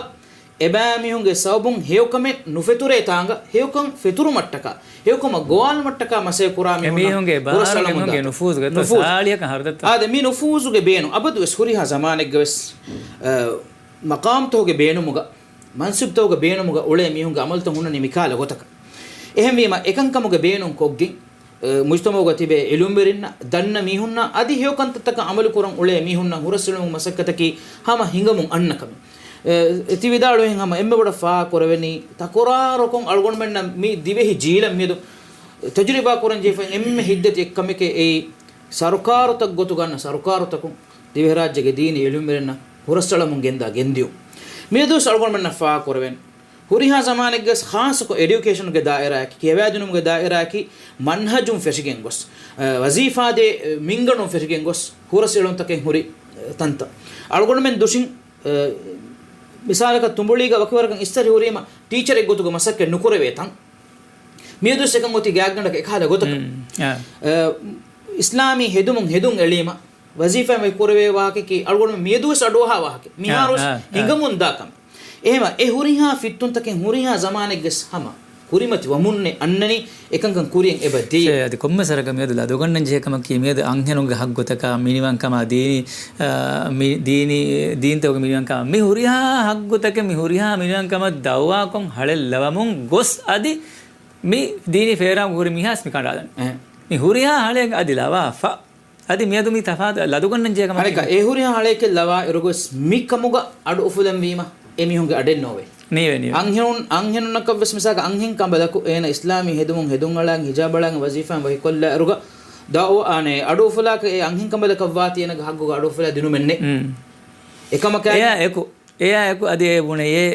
އެބައިމީހުންގެ ސަބަބުން ހެޔޮކަމެއް ނުފެތުރޭ ތާނގަ، ހެޔޮކަން ފެތުރުމަށްޓަކާ، ހެޔޮކަމަށް ގޮވާލުމަށްޓަކާ މަސައްކަތް ކުރާ މީހުންނަށް އެމީހުންގެ ބާރު ހުރަސް އަޅަމުންދާ އެމީހުންގެ ކަމެއް. ނުފޫޒުގެ ނުފޫޒު. ސާޅީހަކަށް ހަރުދައްތަ. އާދެ، މި ނުފޫޒުގެ ބޭނުން އަބަދުވެސް ހުރިހާ ޒަމާނެއްގަވެސް، އަ، މަޤާމްތަކުގެ ބޭނުމުގަ، މަންސިބުތަކުގެ ބޭނުމުގަ އުޅޭ މީހުންގެ އަމަލުތައް ހުންނަނީ މިކާލަ ގޮތަކަށް. އެހެންވީމަ، އެކަންކަމުގެ ބޭނުން ކޮށްގެން، އެ، މުޖްތަމަޢުގަ ތިބޭ އިލުމްވެރިންނަށް، ދަންނަ މީހުންނަށް އަދި ހެޔޮކަންތައްތަކަށް އަމަލުކުރަން އުޅޭ މީހުންނަށް ހުރަސްއެޅުމުގެ މަސައްކަތަކީ ހަމަ ހިނގަމުން އަންނަ ކަމެއް. އެ، ތި ވިދާޅުވިހެން ހަމަ އެންމެ ބޮޑަށް ފާހަގަކުރެވެނީ، ތަކުރާރުކޮށް އަޅުގަނޑުމެންނަށް މި ދިވެހި ޖީލަށް މިއަދު ތަޖުރިބާ ކުރަން ޖެހިފައި އެންމެ ހިތްދަތި އެއްކަމެކޭ އެއީ، ސަރުކާރުތައް ގޮތުގަ އަންނަ ސަރުކާރުތަކުން ދިވެހިރާއްޖޭގެ ދީނީ އިލުމްވެރިންނަށް ހުރަސްއަޅަމުން ގެންދާ ގެންދިޔުން. މިއަދުވެސް އަޅުގަނޑުމެންނަށް ފާހަގަކުރެވެން. ހުރިހާ ޒަމާނެއްގަސް ޚާއްޞަކޮށް އެޑިއުކޭޝަނުގެ ދާއިރާއަކީ، ކިޔަވާދިނުމުގެ ދާއިރާއަކީ، މަންހަޖުން ފެށިގެން ގޮސް، އަ، ވަޒީފާދޭ، އަ، މިންގަނޑުން ފެށިގެން ގޮސް، ހުރަސްއެޅުންތަކެއް ހުރި، އަ، ތަންތަން. އަޅުގަނޑުމެން ދުށިން، އަ، މިސާލަކަށް ތުނބުޅީގަ ވަކިވަރަކަށް އިސްތަށި ހުރީމަ، ޓީޗަރެއް ގޮތުގަ މަސައްކަތް ނުކުރެވޭ ތަން. މިއަދުވެސް އެކަން އޮތީ ގާތްގަނޑަކަށް އެކަހަލަ ގޮތަކަށް. މް، އާ. އަ، އިސްލާމީ ހެދުމުން ހެދުން އެޅީމަ، ވަޒީފާއިން ވަކިކުރެވޭ ވާހަކައަކީ އަޅުގަނޑު މިއަދުވެސް އަޑުއަހާ ވާހަކަ. މިހާރުވެސް އާ، އާ، އާ. ހިނގަމުން ދާ ކަމެއް. އެހެމަ އެ ހުރިހާ ފިއްތުންތަކެއް ހުރިހާ ޒަމާނެއްގެސް ހަމަ ކުރިމަތި ވަމުންނެއް އަންނަނީ އެކަންކަން ކުރިޔަށް އެބަ ދޭ. ސޭ، އަދި ކޮންމެ ސަރަކަށް މިއަދު ލަދުގަންނަން ޖެހޭ ކަމަކީ މިއަދު އަންހެނުންގެ ހައްގުތަކާ މިނިވަންކަމާ ދީނީ، އާ، މި ދީނީ ދީންތަކުގެ މިނިވަންކަމާ މި ހުރިހާ ހައްގުތަކެއް މި ހުރިހާ މިނިވަންކަމަށް ދައުވާކޮށް ހަޅެއް ލަވަމުން ގޮސް އަދި މި ދީނީ ފޭރާމު ހުރި މީހާސް މި ކަނޑާލަން. އެހެން. މި ހުރިހާ ހަޅޭއް އަދި ލަވާފަ. އަދި މިއަދު މި ތަފާތު ލަދުގަންނަން ޖެހޭ ކަމަކީ. އަނެއްކާ، އެ ހުރިހާ ހަޅޭކެއް ލަވާ އިރުގޮސް މި ކަމުގަ އަޑު އުފުލަން ވީމަ، އެ މީހުންގެ އަޑެއް ނޯވޭ. ނީވެ، ނީވެ. އަންހެނުން، އަންހެނުންނަކަށްވެސް މިސާލަކަށް އަންހެން ކަނބަލަކު އޭނަ އިސްލާމީ ހެދުމުން ހެދުން އަޅާން ހިޖާބް އަޅާން ވަޒީފާއިން ވަކިކޮށްލާ އިރުގަ ދައު-، އަނެއް އަޑު އުފުލާކަށް އެ އަންހެން ކަނބަލަކަށް ވާތީ އޭނަގެ ހައްގުގަ އަޑު އުފުލާ ދިނުމެއް ނެތް. މް. އެކަމަކާ އެއާ އެކު، އެއާ އެކު އަދި އެ ބުނެޔޭ.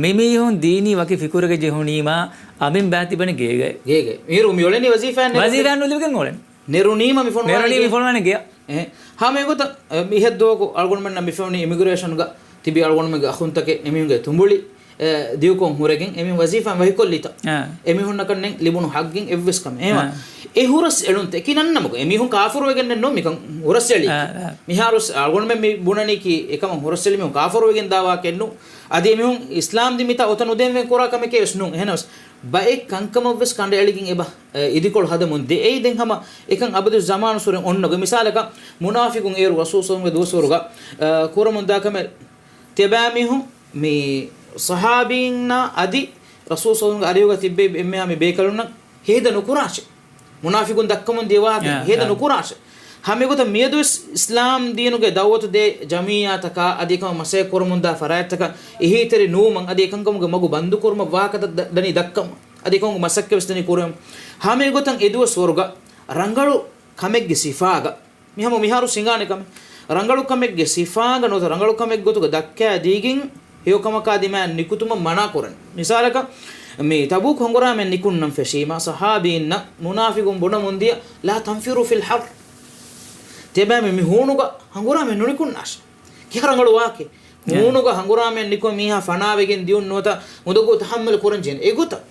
މިމީހުން ދީނީ ވަކި ފިކުރެއްގަ ޖެހުނީމާ، އަމިން ބާ ތިބަނީ ގޭގައެއް. ގޭގައެއް. މިރު މިއުޅެނީ ވަޒީފާއެއް ނެރު-، ވަޒީފާ ނުލިބިގެން އުޅެން. ނެރުނީމަ މި ފޮނުވާނީ ނެރުނީ މި ގެ-، ފޮނުވާނީ ގެއަށް. އެހެން. ހަމަ އެގޮތަށް، އެ، މިހެއްދުވަހަކު އަޅުގަނޑުމެންނަށް މި ފެނުނީ އިމިގްރޭޝަންގަ ތިބި އަޅުގަނޑުމެންގެ އަޚުންތަކެއް އެމީހުންގެ ތުނބުޅި، އެ، ދިގުކޮށް ހުރެގެން އެމީހުން ވަޒީފާއިން ވަކިކޮށްލިތަ. އާ. އެމީހުންނަކަށް ނެތް ލިބުނު ހައްގެއް އެއްވެސް ކަމެއް. އެހެމަ، އާ. އެ ހުރަސް އެޅުންތައް އެކި ނަންނަމުގަ އެމީހުން ކާފަރުވެގެންނެއް ނޫން މިކަން ހުރަސް އެޅީ. އާ، އާ. މިހާރު ސް-، އަޅުގަނޑުމެން މި ބުނަނީކީ އެކަމަށް ހުރަސް އެޅި މީހުން ކާފަރުވެގެން ދާ ވާހަކައެއް ނޫން. އަދި އެމީހުން އިސްލާމް ދީން މިތާ އޮތަ ނުދޭންވެ ކުރާ ކަމެކޭ ވެސް ނޫން. އެހެނަސް ބައެއް ކަންކަމަށްވެސް ކަނޑައެޅިގެން އެބަ، އެ، އިދިކޮޅު ހަދަމުން ދޭ. އެއީ ދެން ހަމަ އެކަން އަބަދު ޒަމާނު ސުރެން އޮންނަ ގޮތް. މިސާލަކަށް މުނާފިގުން އޭރު ރަސޫލު ޞައްލަﷲު ޢަލައިހި ވަސައްލަމްގެ ދުވަސްވަރުގަ، އަ، ކުރަމުން ދާ ކަމެއް ތިޔަބައިމީހުން މި ޞަޙާބީންނާ އަދި ރަސޫލު ޞައްލަﷲު ޢަލައިހި ވަސައްލަމްގެ އަރިހުގަ ތިއްބެވި އެންމެހާ މި ބޭކަލުންނަށް ހޭދަ ނުކުރާށޭ. މުނާފިގުން ދައްކަމުން ދިޔަ ވާހަކަ އާ، ހޭދަ އާ. ނުކުރާށޭ. ހަމަ އެގޮތަށް މިއަދުވެސް އިސްލާމް ދީނުގެ ދަޢުވަތު ދޭ ޖަމިއްޔާތަކާ އަދި އެކަމަށް މަސައްކަތް ކުރަމުންދާ ފަރާތްތަކަށް އެހީތެރި ނުވުމަށް އަދި އެކަންކަމުގެ މަގު ބަންދުކުރުމަށް ވާހަކަ ދަ-، ދަ-، ދަނީ ދައްކަމުން އަދި އެކަމުގެ މަސައްކަތްވެސް ދަނީ ކުރެވުމަށް. ހަމަ އެގޮތަށް އެދުވަސްވަރުގަ ރަނގަޅު ކަމެއްގެ ސިފާގަ މި ހަމަ މިހާރު ހިނގާނެ ކަމެއް. ރަނގަޅު ކަމެއްގެ ސިފާގަ ނުވަތަ ރަނގަޅު ކަމެއް ގޮތުގަ ދައްކާ ދީގެން ހެޔޮކަމަކާ ދިމާއަށް ނިކުތުމަށް މަނާ ކުރަން. މިސާލަކަށް، މި ތަބޫކު ހަނގުރާމައަށް ނިކުންނަން ފެށީމަ، ޞަޙާބީންނަށް މުނާފިގުން ބުނަމުން ދިޔަ، "لا تنفروا في الحر." ތިޔަބައިމީހުން މި ހޫނުގަ ހަނގުރާމައަށް ނުނިކުންނާށޭ. ކިހާ ރަނގަޅު ވާހަކައެއް. ހޫނުގަ ހަނގުރާމައެއް ނިކުމެ މީހާ ފަނާވެގެން ދިޔުން ނުވަތަ އުނދަގޫ ތަޙައްމަލު ކުރަން ޖެހޭނެ. އެގޮތަށް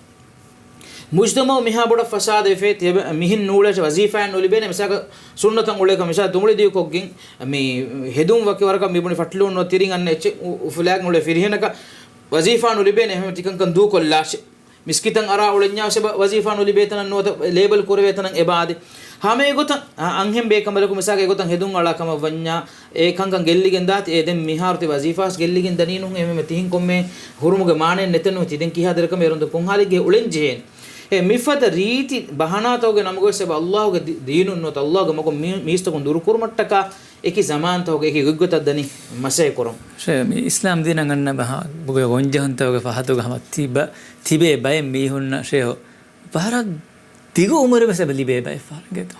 މުޖްތަމަޢު މިހާ ބޮޑަށް ފަސާދަވެފައި ތިޔަބަ-، މިހެން ނޫޅޭ ވަޒީފާއެއް ނުލިބޭނެ. މިސާލަކަށް ސުންނަތަށް އުޅޭކަށް މިސާލު ދުނބުޅި ދިޔުކޮށްގެން މި ހެދުން ވަކި ވަރަކަށް މި ބުނި ފަޓިލޫން ނުވަ ތިރިން އަންނަ އެއްޗެއް އު-، އުފުލާގެން އުޅޭ ފިރިހެނަކަށް ވަޒީފާ ނުލިބޭނެ. އެހެން ތިކަންކަން ދޫކޮށްލާށޭ. މިސްކިތަށް އަރާ އުޅެންޏާ ވެސް އެބަ ވަޒީފާ ނުލިބޭތަނަށް ނުވަތަ ލޭބަލް ކުރެވޭތަނަށް އެބަ އާދޭ. ހަމަ އެގޮތަށް އަ-، އަންހެން ބޭކަނބަލަކު މިސާލަކަށް އެގޮތަށް ހެދުން އަޅާ ކަމަށް ވަންޏާ، އެ ކަންކަން ގެއްލިގެން ދާތި. އެ ދެން މިހާރު ތި ވަޒީފާސް ގެއްލިގެން ދަނީ ނޫން. އެހެންވީމަ ތިހެން ކޮންމެ ހުރުމުގެ މާނައެއް ނެތެއްނު. ތި ދެން ކިހާ ދެރަކަށް މި އެރުންދޫ ކޮން ހާލެއްގެ އުޅެން ޖެހޭނެ. އެ މިފަދަ ރީތި ބަހަނާތަކުގެ ނަމުގަވެސް އެބަ އައްލާހުގެ ދި-، ދީނުން ނުވަތަ އައްލާހުގެ މަގުން މީ-، މީސްތަކުން ދުރުކުރުމަށްޓަކާ އެކި ޒަމާންތަކުގެ އެކި ގޮތްގޮތަށް ދަނީ މަސައްކަތް ކުރަން. ޝޭ، މި އިސްލާމް ދީނަށް އަންނަ ބަހާ ގޮ-، ގޮންޖެހުންތަކުގެ ފަހަތުގަ ހަމަ ތިބަ-، ތިބޭ ބައެއް މީހުންނަށް ޝޭހު ވަރަށް ދިގު އުމުރެއް ވެސް އެބަ ލިބޭ ބައެއް ފަހަރަށް ގެތޯ.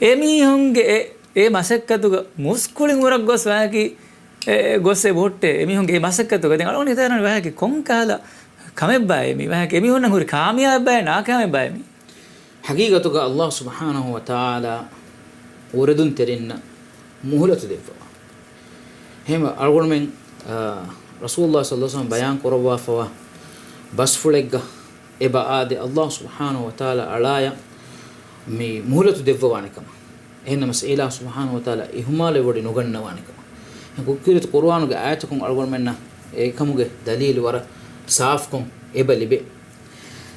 އެ މީހުންގެ އެ، އެ މަސައްކަތުގަ މުސްކުޅި އުމުރަށް ގޮސް ވާކި، އެ، އެ ގޮސް އެބަ ހުއްޓޭ. އެ މީހުންގެ އެ މަސައްކަތުގަ ދެން އަޅުގަނޑު ހިތަށް އަރަން ވާކި ކޮން ކަހަލަ ކަމެއްބާ އެ މީ؟ ވާކި އެ މީހުންނަށް ހުރި ކާމިޔާބެއްބާ ނާކާމިޔާބެއްބާ މީ؟ ހަގީގަތުގަ އައްލާހު ސުބްޙާނަހު ވަތަޢާލާ އުރެދުންތެރިންނަށް މުހުލަތު ދެއްވަވާ. އެހެންވެ އަޅުގަނޑުމެން، އާ، ރަސޫލުﷲ ޞައްލަﷲު ޢަލައިހި ވަސައްލަމަ ބަޔާން ކުރައްވާފަވާ ބަސްފުޅެއްގަ އެބަ އާދެ، އައްލާހު ސުބްޙާނަހު ވަތަޢާލާ އަޅާޔަށް މި މުހުލަތު ދެއްވަވާނެ ކަމަށް. އެހެންނަމަސް އިލާހު ސުބްޙާނަހު ވަތަޢާލާ އިހުމާލެއް ވޮޑި ނުގަންނަވާނެ ކަމަށް. ކުކިރިތު ޤުރުއާނުގެ އާޔަތަކުން އަޅުގަނޑުމެންނަށް އެކަމުގެ ދަލީލު ވަރަށް ސާފުކޮށް އެބަ ލިބޭ.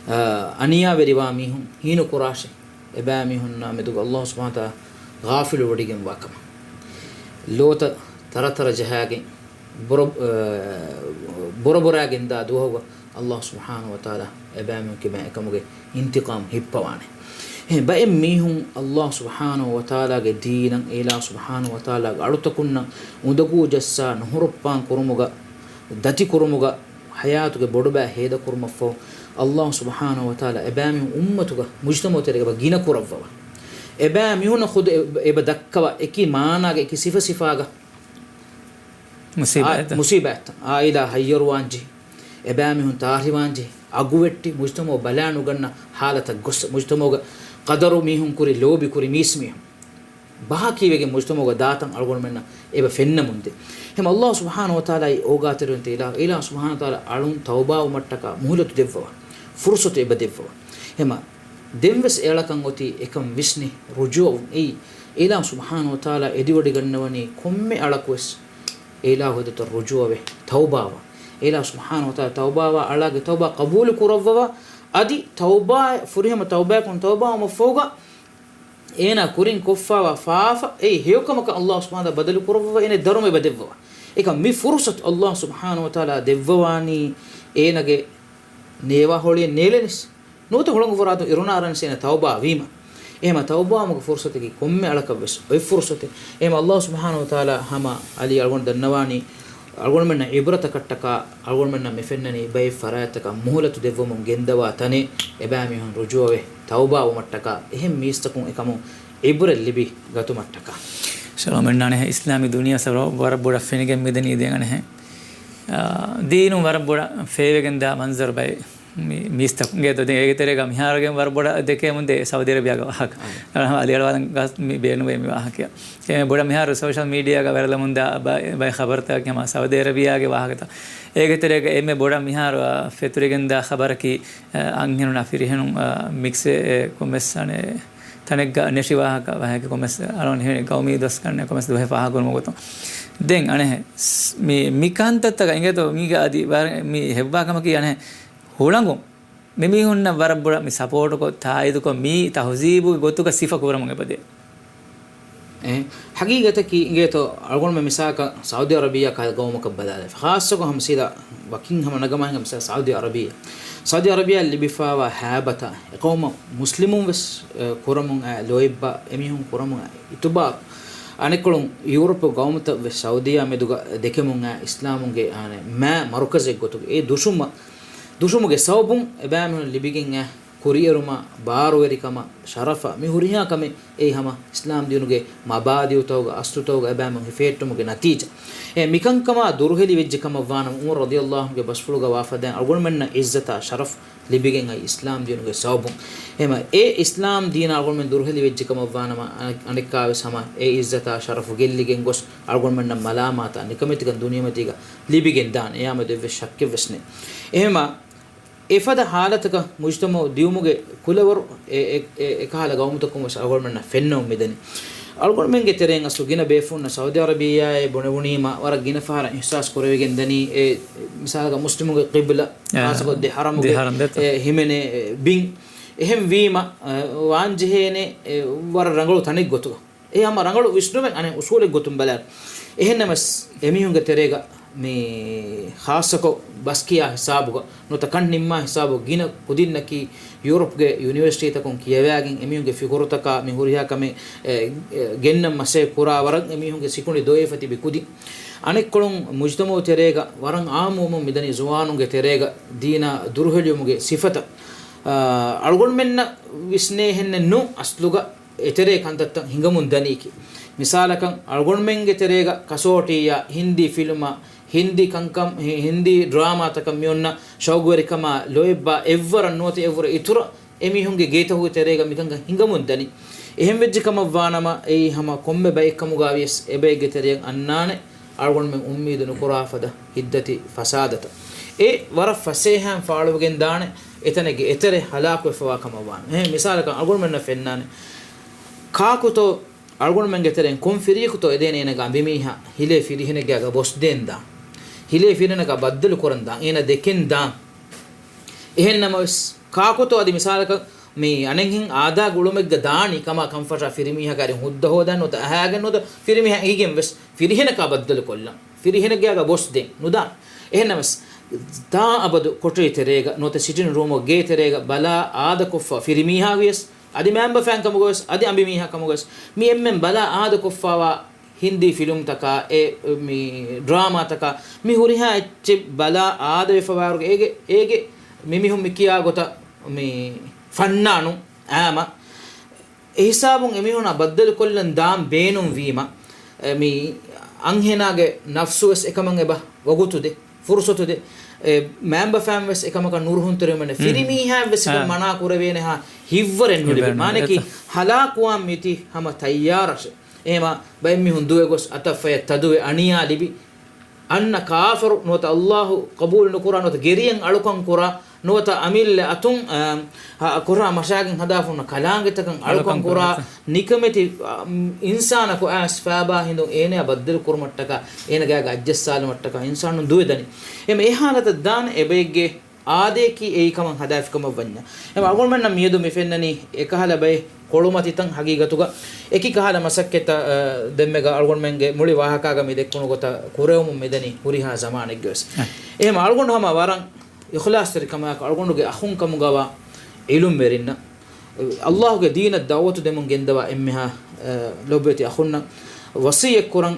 އަ، އަނިޔާވެރިވާ މީހުން ހީނުކުރާށޭ. އެބައިމީހުންނާ މެދުގަ އައްލާހު ސުބްޙާނަހު ވަތަޢާލާ ޣާފިލު ވޮޑިގެންވާ ކަމަށް. ލޯތައް ތަރަތަރަ ޖަހާގެން ބުރަ-، އަ، ބުރަބުރާގެންދާ ދުވަހުގަ އައްލާހު ސުބްޙާނަހު ވަތަޢާލާ އެބައިމީހުން ކިބައިން އެކަމުގެ އިންތިޤާމް ހިއްޕަވާނެ. އެހެން ބައެއް މީހުން އައްލާހު ސުބްޙާނަހު ވަތަޢާލާގެ ދީނަށް، އެ އިލާހު ސުބްޙާނަހު ވަތަޢާލާގެ އަޅުތަކުންނަށް އުނދަގޫ ޖައްސާ ނުހުރުއްޕާން ކުރުމުގަ، ދަތިކުރުމުގަ، ޙަޔާތުގެ ބޮޑުބައި ހޭދަކުރުމަށްފަހު، އައްލާހު ސުބްޙާނަހު ވަތަޢާލާ އެބައިމީހުން އުއްމަތުގަ، މުޖްތަމަޢު ތެރޭގަ އެބަ ގިނަ ކުރައްވަވާ. އެބައިމީހުންނަށް ޚުދު އެ-، އެބަ ދައްކަވާ އެކި މާނާގެ އެކި ސިފަ ސިފާގަ މުޞީބާތްތައް. އާ، މުޞީބާތްތައް. ޢާއިލާ ހައްޔަރުވާންޖެހޭ. އެބައިމީހުން ތާހިރުވާންޖެހޭ. އަގުވެއްޓި މުޖްތަމަޢު ބަލާނުގަންނަ ޙާލަތަށް ގޮސް، މުޖްތަމަޢުގަ ޤަދަރު މީހުން ކުރި، ލޯބި ކުރި މީސްމީހުން ބަހަކީވެގެން މުޖްތަމަޢުގަ ދާތަން އަޅުގަނޑުމެންނަށް އެބަ ފެންނަމުންދޭ. އެހެން އައްލާހު ސުބްޙާނަހު ވަތަޢާލާ އޯގާތެރިވަންތަ އިލާ-، އިލާހު ސުބްޙާނަހު ވަތަޢާލާ އަޅުން ތައުބާވުމަށްޓަކާ މުހުލަތު ދެއްވަވާ. ފުރުޞަތު އެބަ ދެއްވަވާ. އެހެމަ ދެންވެސް އެއަޅަކަށް އޮތީ އެކަން ވިސްނި ރުޖޫޢަވުން. އެއީ އިލާހު ސުބްޙާނަހު ވަތަޢާލާ އެދިވޮޑިގަންނަވަނީ ކޮންމެ އަޅަކުވެސް އެ އިލާހު އެދޮތަށް ރުޖޫޢަވެ ތައުބާވާ. އެ އިލާހު ސުބްޙާނަހު ވަތަޢާލާ ތައުބާވާ އަޅާގެ ތައުބާ ޤަބޫލު ކުރައްވަވާ. އަދި ތައުބާ، ފުރިހަމަ ތައުބާއަކުން ތައުބާވުމަށްފަހުގަ އޭނާ ކުރިން ކޮށްފާވާ ފާފަ އެއީ ހެޔޮކަމަކަށް އައްލާހު ސުބްޙާނަހު ވަތަޢާލާ ބަދަލު ކުރައްވަވާ، އޭނަ ދަރުމަ އެބަ ދެއްވަވާ. އެކަމް މި ފުރުޞަތު އައްލާހު ސުބްޙާނަހު ވަތަޢާލާ ދެއްވަވާނީ އޭނަގެ ނޭވާ ހޮޅިއެއް ނޭޅެނިސް ނުވަތަ ހުޅަނގު ފަރާތުން އިރުނާރަނިސް އޭނަ ތައުބާ ވީމަ. އެހެމަ ތައުބާވުމުގެ ފުރުޞަތަކީ ކޮންމެ އަޅަކަށް ވެސް އޮތް ފުރުޞަތެއް. އެހެމަ އައްލާހު ސުބްޙާނަހު ވަތަޢާލާ ހަމަ ޢަލީ އަޅުގަނޑު ދަންނަވާނީ، އަޅުގަނޑުމެންނަށް ޢިބްރަތަކަށްޓަކާ އަޅުގަނޑުމެންނަށް މި ފެންނަނީ ބައެއް ފަރާތްތަކަށް މުހުލަތު ދެއްވަމުން ގެންދަވާ ތަނެއް، އެބައިމީހުން ރުޖޫޢަވެ ތައުބާވުމަށްޓަކާ، އެހެން މީސްތަކުން އެކަމުން ޢިބްރަތް ލިބި ގަތުމަށްޓަކާ. ޝަލޯމް އަނެއްހެން އިސްލާމީ ދުނިޔެ ސަރަ ވަރަށް ބޮޑަށް ފެނިގެން މިދަނީ ދެން އަނެއްހެން، އާ، ދީނުން ވަރަށް ބޮޑަށް ފޭވެގެންދާ މަންޒަރު ބައެއް. މި-، މީސްތަކުންގެ ދޮ-، ދެން އޭގެ ތެރޭގަ މިހާރުގެން ވަރަށް ބޮޑަށް ދެކެމުންދޭ ސައުދީ އަރަބިޔާގެ ވާހަކަ. އާ. އަޅުގަނޑު އަލިއަޅުވާލަން ގަސް މި ބޭނުންވޭ މި ވާހަކަ. އެ ބޮޑަށް މިހާރު ސޯޝަލް މީޑިއާގަ ވައިރަލްވަމުންދާ ބައި، ބައި ޚަބަރުތަކަކީ ހަމަ ސައުދީ އަރަބިޔާގެ ވާހަކަތައް. އޭގެ ތެރޭގަ އެންމެ ބޮޑަށް މިހާރު، އާ، ފެތުރިގެންދާ ޚަބަރަކީ، އާ، އަންހެނުންނާ ފިރިހެނުން، އާ، މިކްސް އެ ކޮންމެސް އަނެއް ތަނެއްގަ ނެށި ވާހަކަ ވާހަކަ ކޮންމެސް އަޅުގަނޑު ހިމެނި ގައުމީ ދޮސް ކަންނެ ކޮންމެސް ދުވަހެއް ފާހަގަކުރުމުގެ ގޮތުން. ދެން އަނެއްހެން މި، މި ކަންތައްތަކަށް އިނގޭތޯ މީގަ އަދި ވަރަށް މި ހެއްވާ ކަމަކީ އަނެއް ހުޅަނގުން މި މީހުންނަށް ވަރަށް ބޮޑަށް މި ސަޕޯޓުކޮށް، ތާއީދުކޮށް، މީ ތަހުޒީބުގެ ގޮތުގަ ސިފަ ކުރަމުން އެބަދޭ. އެ، ހަގީގަތަކީ އިނގޭތޯ، އަޅުގަނޑުމެން މިސާލަކަށް ސައުދީ އަރަބިޔާ ކަހަލަ ގައުމަކަށް ބަލާލައިފަ. ޚާއްޞަކޮށް ހަމަ ސީދާ ވަކިން ހަމަ ނަގަމާ ހިނގާ މިސާލަކަށް ސައުދީ އަރަބިޔާ. ސައުދީ އަރަބިޔާ ލިބިފާވާ ހައިބަތާ، އެ ޤައުމަށް މުސްލިމުން ވެސް، އެ، ކުރަމުން އައި ލޯތްބާ، އެމީހުން ކުރަމުން އައި އިތުބާރު، އަނެއްކޮޅުން ޔޫރަޕު ގައުމުތައް ވެސް ސައުދީއާ މެދުގަ ދެކެމުން އައި އިސްލާމުންގެ އާނެ މާ މަރުކަޒެއް ގޮތުގަ އެ ދުށުމަށް، ދުށުމުގެ ސަބަބުން އެބައިމީހުން ލިބިގެން އައި ކުރިއެރުމާ، ބާރުވެރިކަމާ، ޝަރަފާ، މި ހުރިހާ ކަމެއް އެއީ ހަމަ އިސްލާމް ދީނުގެ މަބާދިއުތަކުގަ، އަސްލުތަކުގަ އެބައިމީހުން ހިފެހެއްޓުމުގެ ނަތީޖާ. އެ މިކަންކަމާ ދުރުހެލި ވެއްޖެ ކަމަށް ވާނަމަ، ޢުމަރު ރަޟިޔަﷲ ޢަންހުގެ ބަސްފުޅުގަ ވާފަދައިން އަޅުގަނޑުމެންނަށް ޢިއްޒަތާ ޝަރަފް ލިބިގެން އައި އިސްލާމް ދީނުގެ ސަބަބުން. އެހެމަ އެ އިސްލާމް ދީނާ އަޅުގަނޑުމެން ދުރުހެލި ވެއްޖެ ކަމަށް ވާނަމަ، އަނެ-، އަނެއްކާވެސް ހަމަ އެ ޢިއްޒަތާ ޝަރަފު ގެއްލިގެން ގޮސް އަޅުގަނޑުމެންނަށް މަލާމާތާ ނިކަމެތިކަން ދުނިޔެމަތީގަ ލިބިގެން ދާނެ. އެއާމެދު އެއްވެސް ޝައްކެއްވެސް ނެތް. އެހެމަ އެފަދަ ހާލަތަކަށް މުޖްތަމަޢު ދިއުމުގެ ކުލަވަރު އެ، އެ، އެ، އެކަހަލަ ގައުމުތަކުން ވެސް އަޅުގަނޑުމެންނަށް ފެންނަމުން މިދަނީ. އަޅުގަނޑުމެންގެ ތެރެއިން އަސްލު ގިނަ ބޭފުޅުންނަށް ސައުދި ޢަރަބިއްޔާއޭ ބުނެވުނީމަ ވަރަށް ގިނަ ފަހަރަށް އިޙްސާސް ކުރެވިގެން ދަނީ، އެ، މިސާލަކަށް މުސްލިމުގެ ޤިބްލަ، އެ، ޚާއްޞަކޮށް ދެ ޙަރަމުގެ، ދެ ޙަރަމް ދެތަ؟ އެ، ހިމެނޭ، އެ، ބިން. އެހެން ވީމަ، އެ، ވާންޖެހޭނެ، އެ، ވަރަށް ރަނގަޅު ތަނެއް ގޮތުގަ. އެ ހަމަ ރަނގަޅު ވިސްނުމެއް އަނެއް އުސޫލެއް ގޮތުން ބަލާ. އެހެންނަމަސް އެމީހުންގެ ތެރޭގަ މި ޚާއްޞަކޮށް ބަސްކިޔާ ހިސާބުގަ ނުވަތަ ކަން ނިންމާ ހިސާބު ގިނަ ކުދިންނަކީ ޔޫރަޕްގެ ޔުނިވަރސިޓީތަކުން ކިޔަވައިގެން އެމީހުންގެ ފިކުރުތަކާ މި ހުރިހާ ކަމެއް، އެ، އެ، ގެންނަން މަސައްކަތް ކުރާ ވަރަށް އެމީހުންގެ ސިކުނޑި ދޮވެފަ ތިބި ކުދިން. އަނެއްކޮޅުން މުޖްތަމަޢު ތެރޭގަ ވަރަށް ޢާއްމުވަމުން މިދަނީ ޒުވާނުންގެ ތެރޭގަ ދީނާ ދުރުހެލިވުމުގެ ސިފަތައް، އަ، އަޅުގަނޑުމެންނަށް ވިސްނޭހެންނެއް ނޫން އަސްލުގަ އެތެރޭ ކަންތައްތައް ހިނގަމުން ދަނީކީ. މިސާލަކަށް، އަޅުގަނޑުމެންގެ ތެރޭގަ ކަސޯޓީއާ، ހިންދީ ފިލުމާ، ހިންދީ ކަންކަން، ހި-، ހިންދީ ޑްރާމާތަކަށް މިއޮންނަ ޝައުގުވެރިކަމާ ލޯތްބާ އެއްވަރަށް ނުވަތަ އެއްވަރަށް އިތުރަށް އެމީހުންގެ ގޭތަކުގެ ތެރޭގަ މިކަންކަން ހިނގަމުން ދަނީ. އެހެން ވެއްޖެ ކަމަށް ވާނަމަ، އެއީ ހަމަ ކޮންމެ ބައެއްކަމުގަ ވިޔަސް އެބައެއްގެ ތެރެއަށް އަންނާނެ. އަޅުގަނޑުމެން އުއްމީދު ނުކުރާ ފަދަ ހިތްދަތި ފަސާދަތައް. އެ ވަރަށް ފަސޭހައިން ފާޅުވެގެން ދާނެ، އެތަނެއްގެ އެތެރެ ހަލާކުވެފަވާ ކަމަށް ވާނެ. އެހެން މިސާލަކަށް އަޅުގަނޑުމެންނަށް ފެންނާނެ، ކާކުތޯ އަޅުގަނޑުމެންގެ ތެރެއިން ކޮން ފިރިޔަކުތޯ އެދޭނެ އޭނަގެ އަނބިމީހާ ހިލޭ ފިރިހެނެއްގެ އަގަށް ބޮސްދޭން ދާން. ހިލޭ ފިރިހެނަކާ ބައްދަލު ކުރަން ދާން. އޭނަ ދެކެން ދާން. އެހެން ނަމަވެސް، ކާކުތޯ އަދި މިސާލަކަށް މި އަނެއްހެން އާދާ ގުޅުމެއްގަ ދާނީ ކަމާ ކަންފަށާ ފިރިމީހަކާ އަރި ހުއްދަ ހޯދަން ނުވަތަ އަހާގެން ނުވަތަ ފިރިމީހާ އެނގިގެން ވެސް ފިރިހެނަކާ ބައްދަލު ކޮށްލަން. ފިރިހެނެއްގެ އަގަށް ބޮސް ދޭން ނުދާން. އެހެންނަމަސް، ތާ އަބަދު ކޮޓަރި ތެރޭގަ ނުވަތަ ސިޓިން ރޫމުގެ ގޭ ތެރޭގަ ބަލާ އާދަކޮށްފަ ފިރިމީހާ ވިޔަސް، އަދި މައިންބަފައިން ކަމުގަވެސް، އަދި އަނބިމީހާ ކަމުގަވެސް، މި އެންމެން ބަލާ އާދަކޮށްފަވާ ހިންދީ ފިލުމްތަކާ، އެ، މި ޑްރާމާތަކާ، މި ހުރިހާ އެއްޗެއް ބަލާ އާދަވެފަވާއިރުގެ އޭގެ، އޭގެ މި މީހުން މި ކިޔާ ގޮތަށް މި ފަންނާނުން އާމަ އެހިސާބުން އެމީހުނާ ބައްދަލުކޮށްލަން ދާން ބޭނުންވީމަ، އެ، މި އަންހެނާގެ ނަފްސުވެސް އެކަމަށް އެބަ ވަގުތު ދޭ، ފުރުސަތު ދޭ. އެ، މައިންބަފައިން ވެސް އެކަމަކަށް ނުރުހުންތެރިވުމެއް ނެތް. މް. ފިރިމީހާއަށް ވެސް އެކަން އާ. މަނާ ކުރެވޭނެހާ ހިތްވަރެއް ނުލިބި. ހިތްވަރެއް ނުލިބި. މާނައަކީ އެތަ. ހަލާކުވާން މިތި ހަމަ ތައްޔާރަށެ. އެހެމަ ބައެއް މީހުން ދުވެ ގޮސް އަތަށް ފަޔަށް ތަދުވެ އަނިޔާ ލިބި. އަންނަ ކާފަރު ނުވަތަ އައްލާހު ޤަބޫލު ނުކުރާ ނުވަތަ ގެރިއަށް އަޅުކަން ކުރާ ނުވަތަ އަމިއްލަ އަތުން، އަ، ހަ، ކުރާ މަށާގެން ހަދާފަ ހުންނަ ކަލާނގެތަކަށް އަޅުކަން އަޅުކަން ކުރާ ކުރާ. ނިކަމެތި، އަ، އިންސާނަކު އައިސް ފައިބާ ހިނދުން އޭނަޔާ ބައްދަލު ކުރުމަށްޓަކާ އޭނަ ގާގަ އައްޖައްސާލުމަށްޓަކާ އިންސާނުން ދުވެދަނީ. އެމަ އެ ހާލަތަށް ދާން އެބައެއްގެ އާދަޔަކީ އެއީ ކަމަށް ހަދާފި ކަމަށް ވަންޏާ. އެމަ އަޅުގަނޑުމެންނަށް މިއަދު މި ފެންނަނީ އެކަހަލަ ބައެއް ކޮޅުމަތިތައް ހަގީގަތުގަ އެކި ކަހަލަ މަސައްކަތްތައް، އަ، ދެންމެގަ އަޅުގަނޑުމެންގެ މުޅި ވާހަކާގަ މި ދެއްކުނު ގޮތަށް ކުރެވެމުން މިދަނީ ހުރިހާ ޒަމާނެއްގަވެސް. އަ. އެހެމަ އަޅުގަނޑު ހަމަ ވަރަށް އިޚްލާޞްތެރިކަމާއެކު އަޅުގަނޑުގެ އަޚުން ކަމުގަވާ ޢިލްމުވެރިންނަށް، އައްލާހުގެ ދީނަށް ދަޢުވަތު ދެމުން ގެންދަވާ އެންމެހާ، އަ، ލޮބުވެތި އަޚުންނަށް ވަޞިއްޔަތްކުރަން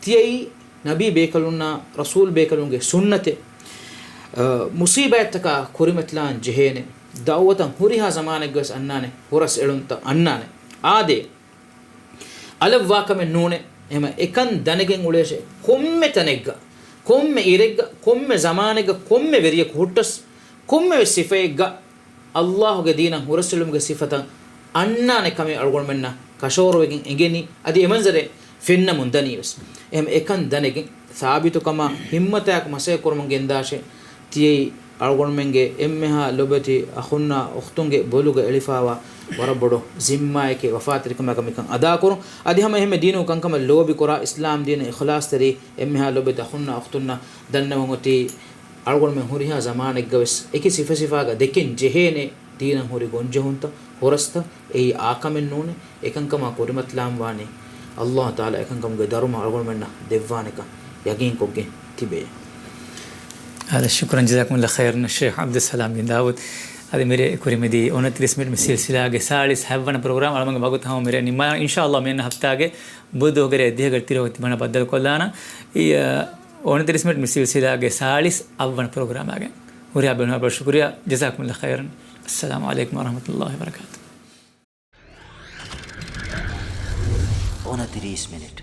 ތިޔައީ ނަބީ ބޭކަލުންނާ، ރަސޫލް ބޭކަލުންގެ ސުންނަތެއް، އަ، މުޞީބާތްތަކާ ކުރިމަތިލާން ޖެހޭނެ، ދަޢުވަތަށް ހުރިހާ ޒަމާނެއްގަވެސް އަންނާނެ، ހުރަސް އެޅުންތައް އަންނާނެ. އާދޭ، އަލަށްވާކަމެއް ނޫނޭ. އެހެމަ އެކަން ދަނެގެން އުޅޭށޭ، ކޮންމެ ތަނެއްގަ، ކޮންމެ އިރެއްގަ، ކޮންމެ ޒަމާނެއްގަ، ކޮންމެ ވެރިޔަކު ހުއްޓަސް، ކޮންމެވެސް ސިފައެއްގަ، އައްލާހުގެ ދީނަށް ހުރަސްއެޅުމުގެ ސިފަތައް އަންނާނެ ކަމެއް އަޅުގަނޑުމެންނަށް ކަށަވަރުވެގެން އެނގެނީ، އަދި އެ މަންޒަރެއް ފެންނަމުން ދަނީވެސް. އެހެމަ އެކަން ދަނެގެން، ސާބިތުކަމާ ހިއްމަތާއެކު މަސައްކަތް ކުރަމުން ގެންދާށޭ. ތިޔައީ އަޅުގަނޑުމެންގެ އެންމެހާ ލޮބުވެތި އަޚުންނާ އުޚްތުންގެ ބޮލުގަ އެޅިފާވާ ވަރަށް ބޮޑު ޒިންމާއެކޭ، ވަފާތެރިކަމާއެކު މިކަން އަދާކުރުން. އަދި ހަމަ އެހެންމެ ދީނު ކަންކަމަށް ލޯބިކުރާ، އިސްލާމް ދީނަށް އިޚްލާޞްތެރި އެންމެހާ ލޮބުވެތި އަޚުންނާ އުޚްތުންނަށް ދަންނަވަން އޮތީ، އަޅުގަނޑުމެން ހުރިހާ ޒަމާނެއްގަވެސް އެކި ސިފަސިފާގަ ދެކެން ޖެހޭނެ ދީނަށް ހުރި ގޮންޖެހުންތައް، ހުރަސްތައް. އެއީ އާކަމެއް ނޫނޭ. އެކަންކަމާ ކުރިމަތިލާން ވާނީ އައްލާހު ތަޢާލާ އެކަންކަމުގެ ދަރުމަ އަޅުގަނޑުމެންނަށް ދެއްވާނެކަން ޔަގީންކޮށްގެން ތިބޭ. އާދެ، ޝުކުރަން، ޖަޒާކުމުﷲ ޚައިރަން ޝޭޚް ޢަބްދުއްސަލާމް ބިން ދާވޫދު. އަދި މިރޭ ކުރިމަތި އޮނަތިރީސް މިނިޓް މި ސިލްސިލާގެ ސާޅީސް ހަތްވަނަ ޕްރޮގްރާމް އަޅުގަނޑުގެ ވަގުތު ހަމަ މިރޭ ނިންމާ. އިންޝާﷲ މިއަންނަ ހަފްތާގެ ބުދު ދުވަހުގެ ރޭ ދިހަގެ ތިރީހަށް ތިމަންނަ ބައްދަލުކޮށްލާނަން. އި، އަ، އޮނަތިރީސް މިނިޓް މި ސިލްސިލާގެ ސާޅީސް އަށްވަނަ ޕްރޮގްރާމާގެން. ހުރިހާ ބޭނުމަށް ޝުކުރިއްޔާ. ޖަޒާކުމުﷲ ޚައިރަން. السلام عليكم ورحمة الله وبركاته. އޮނަތިރީސް މިނިޓް.